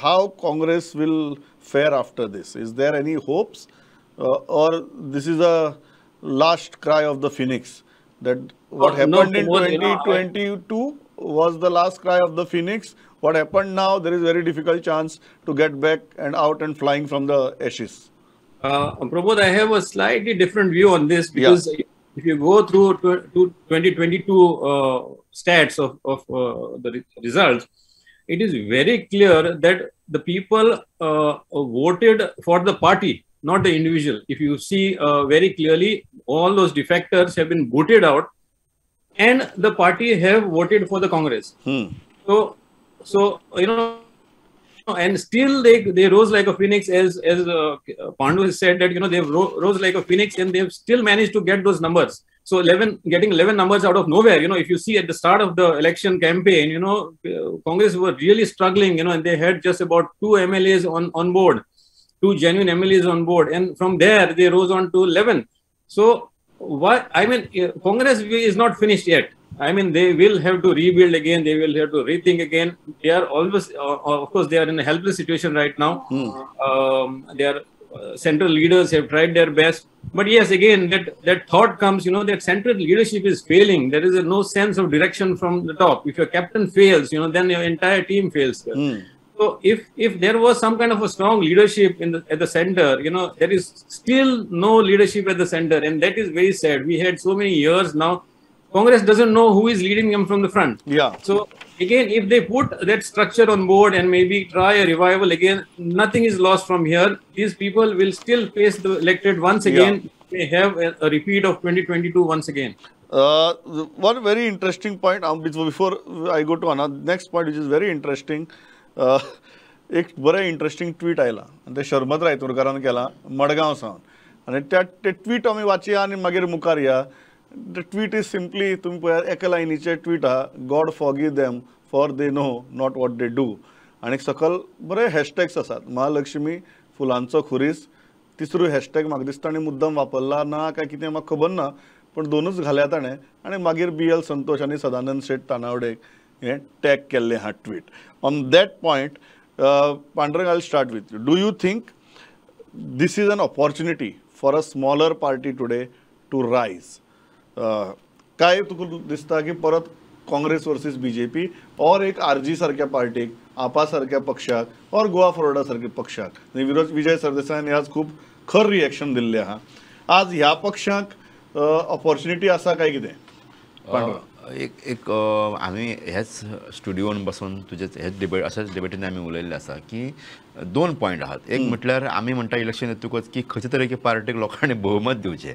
how Congress will fare after this? Is there any hopes or this is a last cry of the phoenix, that what happened in 2022 was the last cry of the phoenix? What happened now, there is very difficult chance to get back and out and flying from the ashes. Prabodh, I have a slightly different view on this because if you go through to 2022 stats of the results, it is very clear that the people voted for the party, not the individual. If you see very clearly, all those defectors have been booted out and the party have voted for the Congress. So you know, and still they rose like a phoenix, as Pandu has said that, you know, they rose like a phoenix and they've still managed to get those numbers. So getting 11 numbers out of nowhere, you know, if you see at the start of the election campaign, you know, Congress were really struggling, you know, and they had just about 2 MLAs on board, 2 genuine MLAs on board. And from there, they rose on to 11. So why, I mean, Congress is not finished yet. I mean, they will have to rebuild again. They will have to rethink again. They are always, of course, they are in a helpless situation right now. Their central leaders have tried their best. But yes, again, that thought comes, you know, that central leadership is failing. There is no sense of direction from the top. If your captain fails, you know, then your entire team fails. So if there was some kind of a strong leadership in at the center, you know, there is still no leadership at the center. And that is very sad. We had so many years now. Congress doesn't know who is leading them from the front. Yeah. So again, if they put that structure on board and maybe try a revival again, nothing is lost from here. These people will still face the electorate once again. They have a repeat of 2022 once again. One very interesting point, before I go to another next point, which is very interesting. एक बरें interesting tweet आयला आनी तें शर्मद रायतुरकारान केलां मडगांव सावन, आनी त्या ते ट्वीट आमी वाचया आनी मागीर मुखार या. The tweet is simply, तुमी पळयात एका लायनीचें ट्वीट आहा, God forgive them for they know not what they do. आनी सकल बरे हॅशटॅग्स आसात, महालक्ष्मी, फुलांचो खुरीस, तिसरो हॅशटॅग म्हाका दिसता आनी मुद्दम वापरला ना काय कितें म्हाका खबर ना, पूण दोनूच घाल्या ताणें. आनी मागीर बी एल संतोष आनी सदानंद शेट तानावडेक हें टॅग केल्लें आहा tweet. On that point, Pandurang, I will start with you. Do you think this is an opportunity for a smaller party today to rise? काय तुका दिसता की परत काँग्रेस वर्सीस बीजेपी और एक आरजी सारक्या पार्टीक, आपा सारक्या पक्षाक और गोवा फॉरवर्डा सारक्या पक्षाक? विजय सरदेसायान आज खूब खर रिएक्शन दिल्लें आहा. आज ह्या पक्षाक ऑपॉर्च्युनिटी आसा काय कितें? एक एक आमी ह्याच स्टुडियोन बसून तुजे हेच डिबेट अशाच डिबेटीन आमी उलयल्ले आसा की दोन पॉयंट आहात. एक म्हटल्यार आमी म्हणटा इलेक्शन येतकच की खंयचे तरेके पार्टीक लोकांनी बहुमत दिवचें,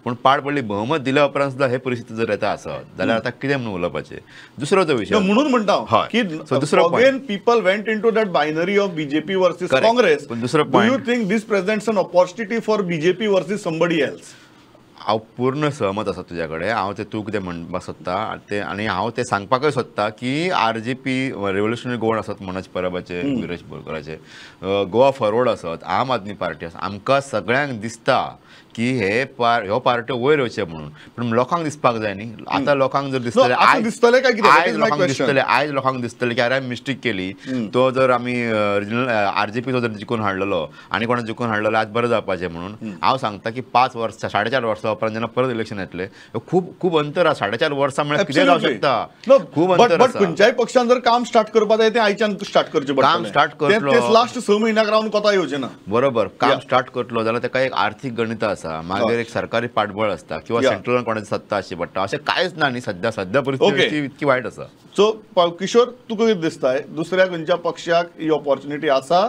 पूण पाड पडली बहुमत दिल्या उपरांत सुद्दां हे परिस्थिती जर येता आसत जाल्यार आतां कितें म्हणून उलोवपाचें. दुसरो तो विशय म्हणून म्हणटा की दुसरो again people went into that binary of BJP versus Congress. दुसरो do you think this presents an opportunity for BJP versus somebody else? हांव पूर्ण सहमत आसा तुज्या कडेन. हांव तें तूं कितें म्हणपाक सोदता तें आनी हांव तें सांगपाकय सोदता की आरजीपी रेव्होल्युशनरी गोवन आसत मनोज परबाचे, विरेश बोरकराचे, गोवा फॉरवर्ड आसत, आम आदमी पार्टी आसत, आमकां सगळ्यांक दिसता की हे ह्यो पार्ट्यो वयर येवचे म्हणून, पूण लोकांक दिसपाक जाय न्ही. आतां लोकांक जर दिसतलें, दिसतलें काय कितें, आयज लोकांक दिसतलें, आयज लोकांक दिसतलें की अरे आमी मिस्टेक केली, तो जर आमी रिजनल आरजीपीचो जर जिखून हाडलेलो आनी कोणा जिखून हाडलेलो आज बरें जावपाचें म्हणून. हांव सांगता की 5 वर्सां 4.5 वर्सां उपरांत जेन्ना परत इलेक्शन येतलें, खूब खूब अंतर आसा. 4.5 वर्सां म्हळ्यार कितें जावं शकता, खूब अंतर आसा. खंयच्याय पक्षान जर काम स्टार्ट करपाक जाय तें आयच्यान स्टार्ट करचें पडटलें. काम स्टार्ट करतलो लास्ट 6 म्हयन्याक रावन कोता येवचें ना. बरोबर, काम स्टार्ट करतलो जाल्यार ताका एक आर्थीक गणितां आसा, मागीर एक सरकारी पाठबळ आसता किंवा सेंट्रल कोणाची सत्ता आसची पडटा, अशें कांयच ना न्ही. सद्या सद्या परिस्थिती इतकी वायट आसा. सो किशोर, तुका कितें दिसता दुसऱ्या खंयच्या पक्षाक ही ऑपॉर्च्युनिटी आसा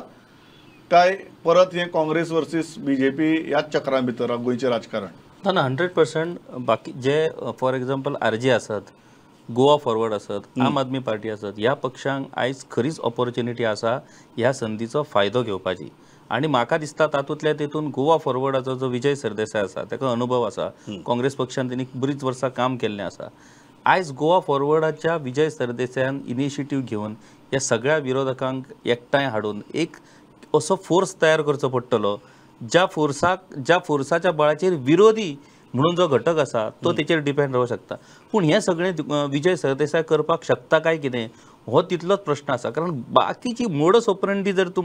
काय परत हें काँग्रेस वर्सीस बीजेपी ह्याच चक्रां भितर गोंयचें राजकारण? ना ना, 100%. बाकी जे फॉर एग्जाम्पल आरजी आसत, गोवा फॉरवर्ड आसत, आम आदमी पार्टी आसत, ह्या पक्षांक आयज खरीच ऑपॉर्च्युनिटी आसा ह्या संदीचो फायदो घेवपाची. आनी म्हाका दिसता तातूंतल्या तेतून गोवा फॉरवर्डाचो जो विजय सरदेसाय आसा ताका अनुभव आसा, काँग्रेस पक्षान तेणी बरीच वर्सां काम केल्लें आसा. आयज गोवा फॉरवर्डाच्या विजय सरदेसायान इनिशिएटीव घेवन ह्या सगळ्या विरोधकांक एकठांय हाडून एक असो फोर्स तयार करचो पडटलो ज्या फोर्साच्या बळाचेर विरोधी म्हणून जो घटक आसा तो तेचेर डिपेंड रावंक शकता. पूण हें सगळें विजय सरदेसाय करपाक शकता काय कितें हो तितलोच प्रश्न आसा. कारण बाकीची मोडस ऑपरेंडी जर तूं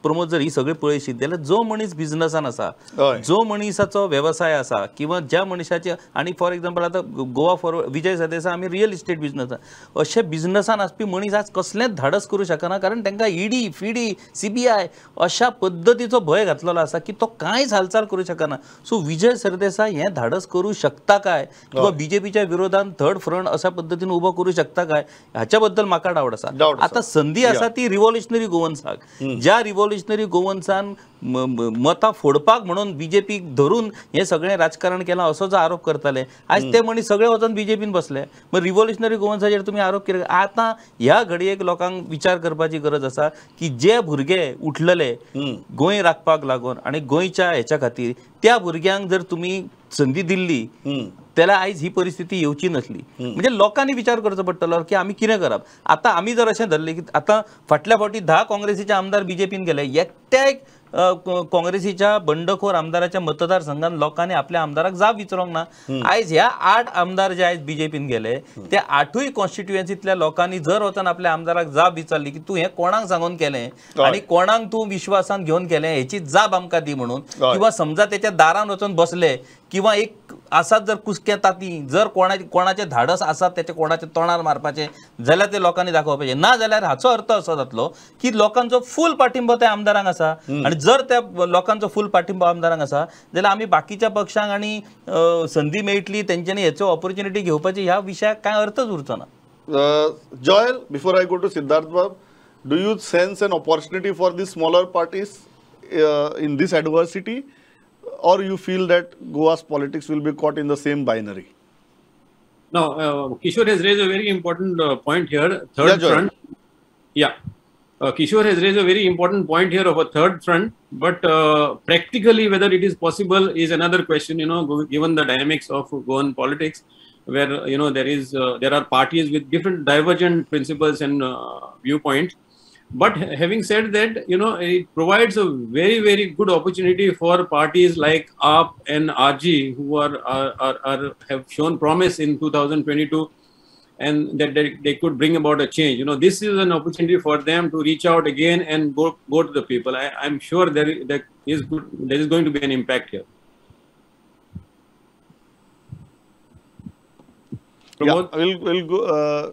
प्रमोद जर ही सगळी पळयशीत जाल्यार जो मनीस बिजनसान आसा, जो मनीसाचो वेवसाय आसा किंवा ज्या मनशाचे, आनी फॉर एग्जाम्पल आतां गोवा फॉरवर्ड विजय सरदेसाय आमी रियल इस्टेट बिजनसान, अशे बिजनसान आसपी मनीस आज कसलेंच धाडस करूं शकना, कारण तांकां ईडी फिडी सीबीआय अशा पद्दतीचो भंय घातलेलो आसा की तो कांयच हालचाल करूं शकना. सो विजय सरदेसाय हें धाडस करूं शकता काय किंवा बीजेपीच्या विरोधान थर्ड फ्रंट अशा पद्दतीन उबो करूं शकता काय हाच्या बद्दल म्हाका डावट आसा. आतां संदी आसा ती रिव्होल्युशनरी गोवन्साक, ज्या रिव्होल्युशनरी गोवन्सान मतां फोडपाक म्हणून बीजेपीक धरून हें सगळें राजकारण केलां असो जो आरोप करताले, आयज ते मनीस सगळे वचून बीजेपीन बसले. मग रिव्होल्युशनरी गोवन्साचेर तुमी आरोप केले. आतां ह्या घडयेक लोकांक विचार करपाची गरज आसा की जे भुरगे उठलेले गोंय राखपाक लागून आनी गोंयच्या हेच्या खातीर, त्या भुरग्यांक जर तुमी संदी दिल्ली जाल्यार आयज ही परिस्थिती येवची नासली. म्हणजे लोकांनी विचार करचो पडटलो की आमी कितें करप. आतां आमी जर अशें धरलें की आतां फाटल्या फावटी 10 काँग्रेसीचे आमदार बीजेपीन गेले, एकट्याय काँग्रेसीच्या बंडखोर आमदाराच्या मतदारसंघात लोकांनी आपल्या आमदाराक जाप विचारूंक ना. आयज ह्या 8 आमदार जे आयज बीजेपीन गेले त्या 8ूय कॉन्स्टिट्युएन्सींतल्या लोकांनी जर वचून आपल्या आमदाराक जाप विचारली की तूं हें कोणाक सांगून केलें आनी कोणाक तूं विश्वासान घेवन केलें हेची जाप आमकां दी म्हणून, किंवा समजा तेच्या दारान वचून बसले किंवा एक आसात जर कुसकें ताती जर कोणाचें धाडस आसात तेचे कोणाच्या तोंडार मारपाचें जाल्यार ते लोकांनी दाखोवपाचें. ना जाल्यार हाचो अर्थ असो जातलो की लोकांचो फूल पाठिंबो त्या आमदारांक आसा आनी जर त्या लोकांचो फूल पाठिंबो आमदारांक आसा जाल्यार आमी बाकीच्या पक्षांक आनी संदी मेळटली तेंच्यांनी हेचो ऑपॉर्च्युनिटी घेवपाची ह्या विशयाक कांय अर्थच उरचो ना. Joel, before I go to Siddharth Bab, do you sense an opportunity for the smaller parties in this adversity, or you feel that Goa's politics will be caught in the same binary? No, Kishore has raised a very important point here. Third front. Yeah. Kishore has raised a very important point here of a third front, but practically whether it is possible is another question, you know, given the dynamics of Goan politics, where, you know, there are parties with different divergent principles and viewpoints. But having said that, you know, it provides a very, very good opportunity for parties like AAP and RG, who are have shown promise in 2022, and that they could bring about a change. You know, this is an opportunity for them to reach out again and go to the people. I'm sure there is going to be an impact here. Pramod?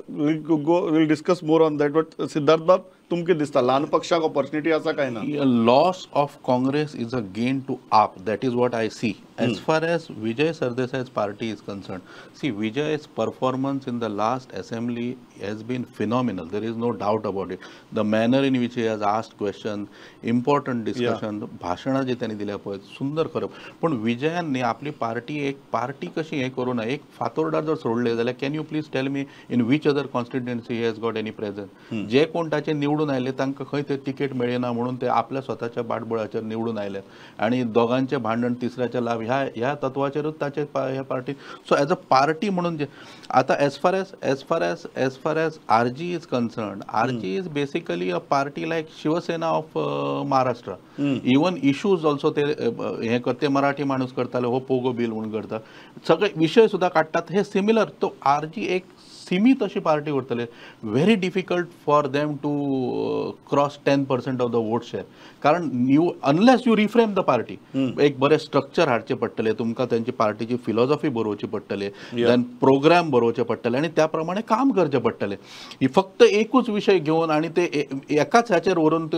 We'll discuss more on that. But Siddharth Bab, तुमकां दिसता ल्हान पक्षाक opportunity आसा काय ना? Loss of Congress is a gain to AAP. That is what I see. As far as Vijay Sardesai's party is concerned, see, Vijay's performance in the last assembly has been phenomenal. There is no doubt about it. The manner in which he has asked questions, important discussion, भाशणां जी त्यांनी दिल्या पळय सुंदर खरं. पण विजयान न्ही आपली पार्टी एक पार्टी कशी हें करूं ना, एक फातोर्डार जर सोडले जाल्यार can you please tell me in which other constituency he has got any presence? जे कोण ताचे निवडून आयले तांकां खंय ते तिकेट मेळना म्हणून ते आपल्या स्वताच्या बाटबळाचेर निवडून आयले आनी दोगांचें भांडण तिसऱ्याचे लाभ ह्या ह्या तत्वाचेरूच ताचे ह्या party. So as a party म्हणून जे आतां as far as as far as as far as RG is concerned, RG is basically a party like Shiv Sena of Maharashtra. Even issues also ते हें करते, मराठी माणूस करताले हो पोगो बील म्हणून करता, सगळे विशय सुद्दां काडटात हे सिमिलर. तो आर जी एक सीमित अशी पार्टी उरतले. Very difficult for them to cross 10% of the vote share, कारण new unless you reframe the party, एक बरें स्ट्रक्चर हाडचें पडटलें तुमकां, तेंची पार्टीची फिलॉसॉफी बरोवची पडटली, देन प्रोग्राम बरोवचे पडटले आनी त्या प्रमाणे काम करचें पडटलें. ही फक्त एकूच विशय घेवन आनी ते एकाच हाचेर व्हरून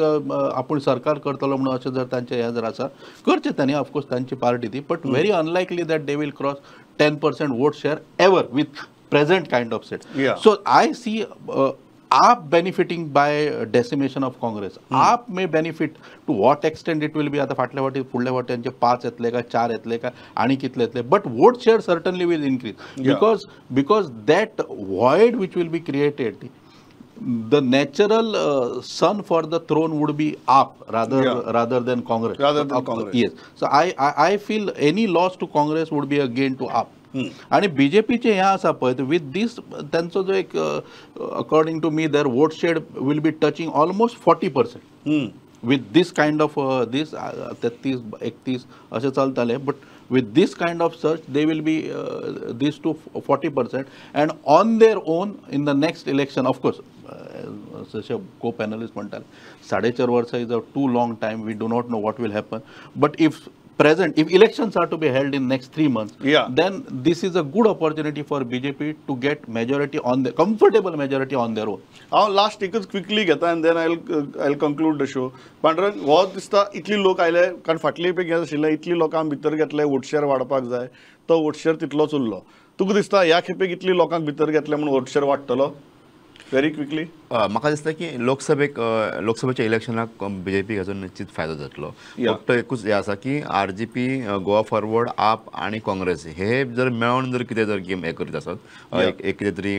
आपूण सरकार करतलो म्हणून अशें जर तांचें हें जर आसा करचें तांणी, ऑफकोर्स तांची पार्टी ती, but very unlikely that they will cross 10% vote share ever with present kind of set. So I see AAP benefiting by decimation of Congress. AAP may benefit, to what extent it will be, आता फाटल्या फावटी फुडल्या फावटी त्यांचे 5 येतले काय 4 येतले काय आणि कितले येतले, but vote share certainly will increase because that void which will be created, the natural son for the throne would be AAP rather than Congress. Rather than Congress. Yes. So I feel any loss to Congress would be a gain to AAP. आणि बीजेपीचे हें आसा पळय with दीस तांचो जो एक according to me their vote share will be touching almost 40% with this kind of this 33 31 अशें चलतालें, but with this kind of surge they will be this to 40% and on their own in the next election. Of course जशें को panellist म्हणटाले 4.5 वर्सां is a too long time, we do not know what will happen, but if present, if elections are to be held in next 3 months, then this is a good opportunity for BJP to get majority on the comfortable majority on their own. हांव last एकच quickly घेता and then I will conclude the show. Pandurang, हो दिसता इतली लोक आयले कारण फाटली पैकी हें आशिल्लें इतली लोकांक भितर घेतले वोट शेअर वाडपाक जाय, तो वोट शेअर तितलोच उरलो. तुका दिसता ह्या खेपेक इतली लोकांक भितर घेतले म्हणून वोट शेअर वाडटलो? Very quickly. म्हाका दिसता की लोकसभेक लोकसभेच्या इलेक्शनाक बीजेपीक हाचो निश्चित फायदो जातलो. फक्त एकूच हें आसा की आरजीपी, गोवा फॉरवर्ड, आप आनी काँग्रेस हे जर मेळोन जर कितें जर गेम हें करीत आसत, एक कितें तरी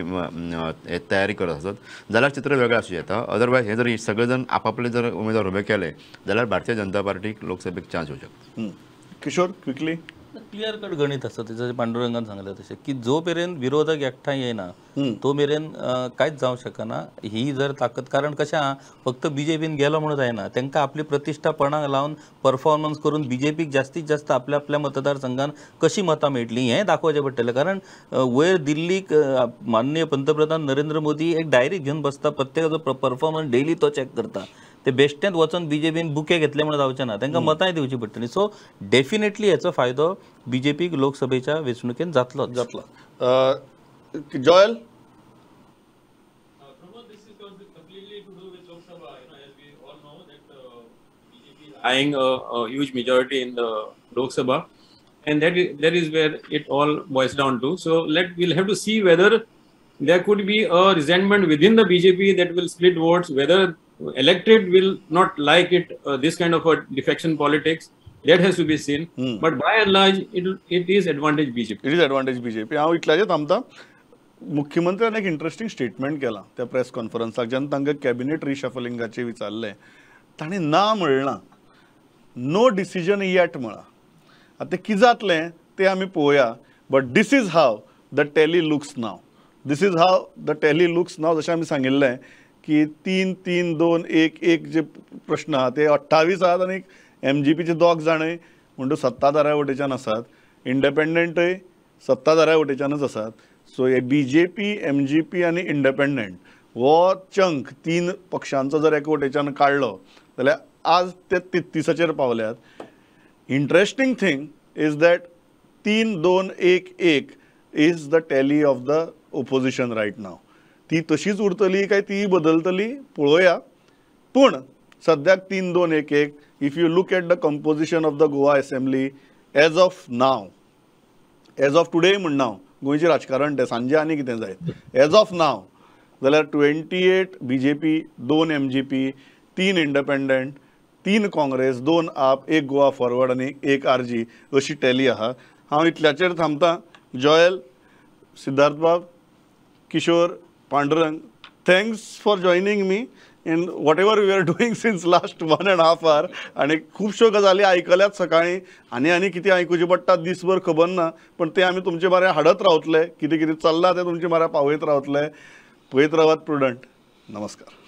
तयारी करत आसत जाल्यार चित्र वेगळें आसूं येता. अदरवायज हे जर सगळे जण आपापले जर उमेदवार उबे केले जाल्यार भारतीय जनता पार्टीक लोकसभेक चान्स येवं शकता. किशोर, क्विकली. क्लियर कट गणित आसा तें पांडुरंगान सांगलें तशें की जो मेरेन विरोधक एकठांय येना तो मेरेन कांयच जावंक शकना. ही जर ताकद, कारण कशें आहा फक्त बीजेपीन गेलो म्हणून जायना, तांकां आपली प्रतिश्ठा पणाक लावन परफॉर्मन्स करून बीजेपीक जास्तीत जास्त आपल्या आपल्या मतदारसंघान कशी मतां मेळटली हें दाखोवचें पडटलें. कारण वयर दिल्लीक माननीय पंतप्रधान नरेंद्र मोदी एक डायरी घेवन बसता, प्रत्येकाचो परफॉर्मन्स डेली तो चॅक करता. ते बेश्टेंत वचून बीजेपीन बुके घेतले म्हणून जावचें ना, तांकां मतांय दिवची पडटली. सो डेफिनेटली हेचो फायदो बीजेपीक लोकसभेच्या वेंचणुकेन जातलो जातलो. Joel, eyeing a huge majority in the Lok Sabha, and that is where it all boils down to. So we'll have to see whether there could be a resentment within the BJP that will split votes, whether electorate will not like it, this kind of a defection politics. That has to be seen. But by and large, it is advantage BJP. It is advantage BJP. हांव इतल्याचेर थांबता. मुख्यमंत्र्यान एक interesting statement केलां त्या press कॉन्फरन्साक, जेन्ना तांकां cabinet रिशफलिंगाचें विचारलें ताणें ना म्हणलां, नो डिसिजन येट म्हळां. आतां तें कितें जातलें तें आमी पळोवया, but this is how the tally looks now. This is how the tally looks now. जशें आमी सांगिल्लें की 3 3 2 1 1 जे प्रश्न आहा ते 28 आहात आनी एमजीपीचे 2 जाणय म्हणटू सत्ताधाऱ्या वटेच्यान आसात, इंडिपेंडंटय सत्ताधाऱ्या वटेच्यानच आसात. सो हे बीजेपी, एमजीपी आनी इंडिपेंडंट हो चंक 3 पक्षांचो जर एका वटेच्यान काडलो जाल्यार आज ते 33 पावल्यात. Interesting thing is that 3 2 1 1 is the tally of the opposition right now. ती तशीच उरतली काय ती बदलतली पळोवया, पूण सद्याक 3-2-1-1. If you look at the composition of the Goa assembly as of now, as of today म्हणना हांव, गोंयचें राजकारण तें सांजे आनी कितें जायत, एज ऑफ नाव जाल्यार 28 BJP, 2 MGP, 3 independent, 3 Congress, 2 आप, 1 गोवा फॉरवर्ड आनी 1 RG अशी टॅली आहा. हांव इतल्याचेर थांबता. जॉयल, सिद्धार्थ बाब, Kishore, Pandurang, thanks for joining me in whatever we are doing since last 1.5 hour. आनी खुबश्यो गजाली आयकल्यात सकाळीं आनी आनी कितें आयकुचें पडटा दीसभर खबर ना, पण ते आमी तुमचे बारे हाडत रावतले, कितें कितें चल्लां तें तुमचे बारे पावयत रावतले. पळयत रावात प्रुडंट. नमस्कार.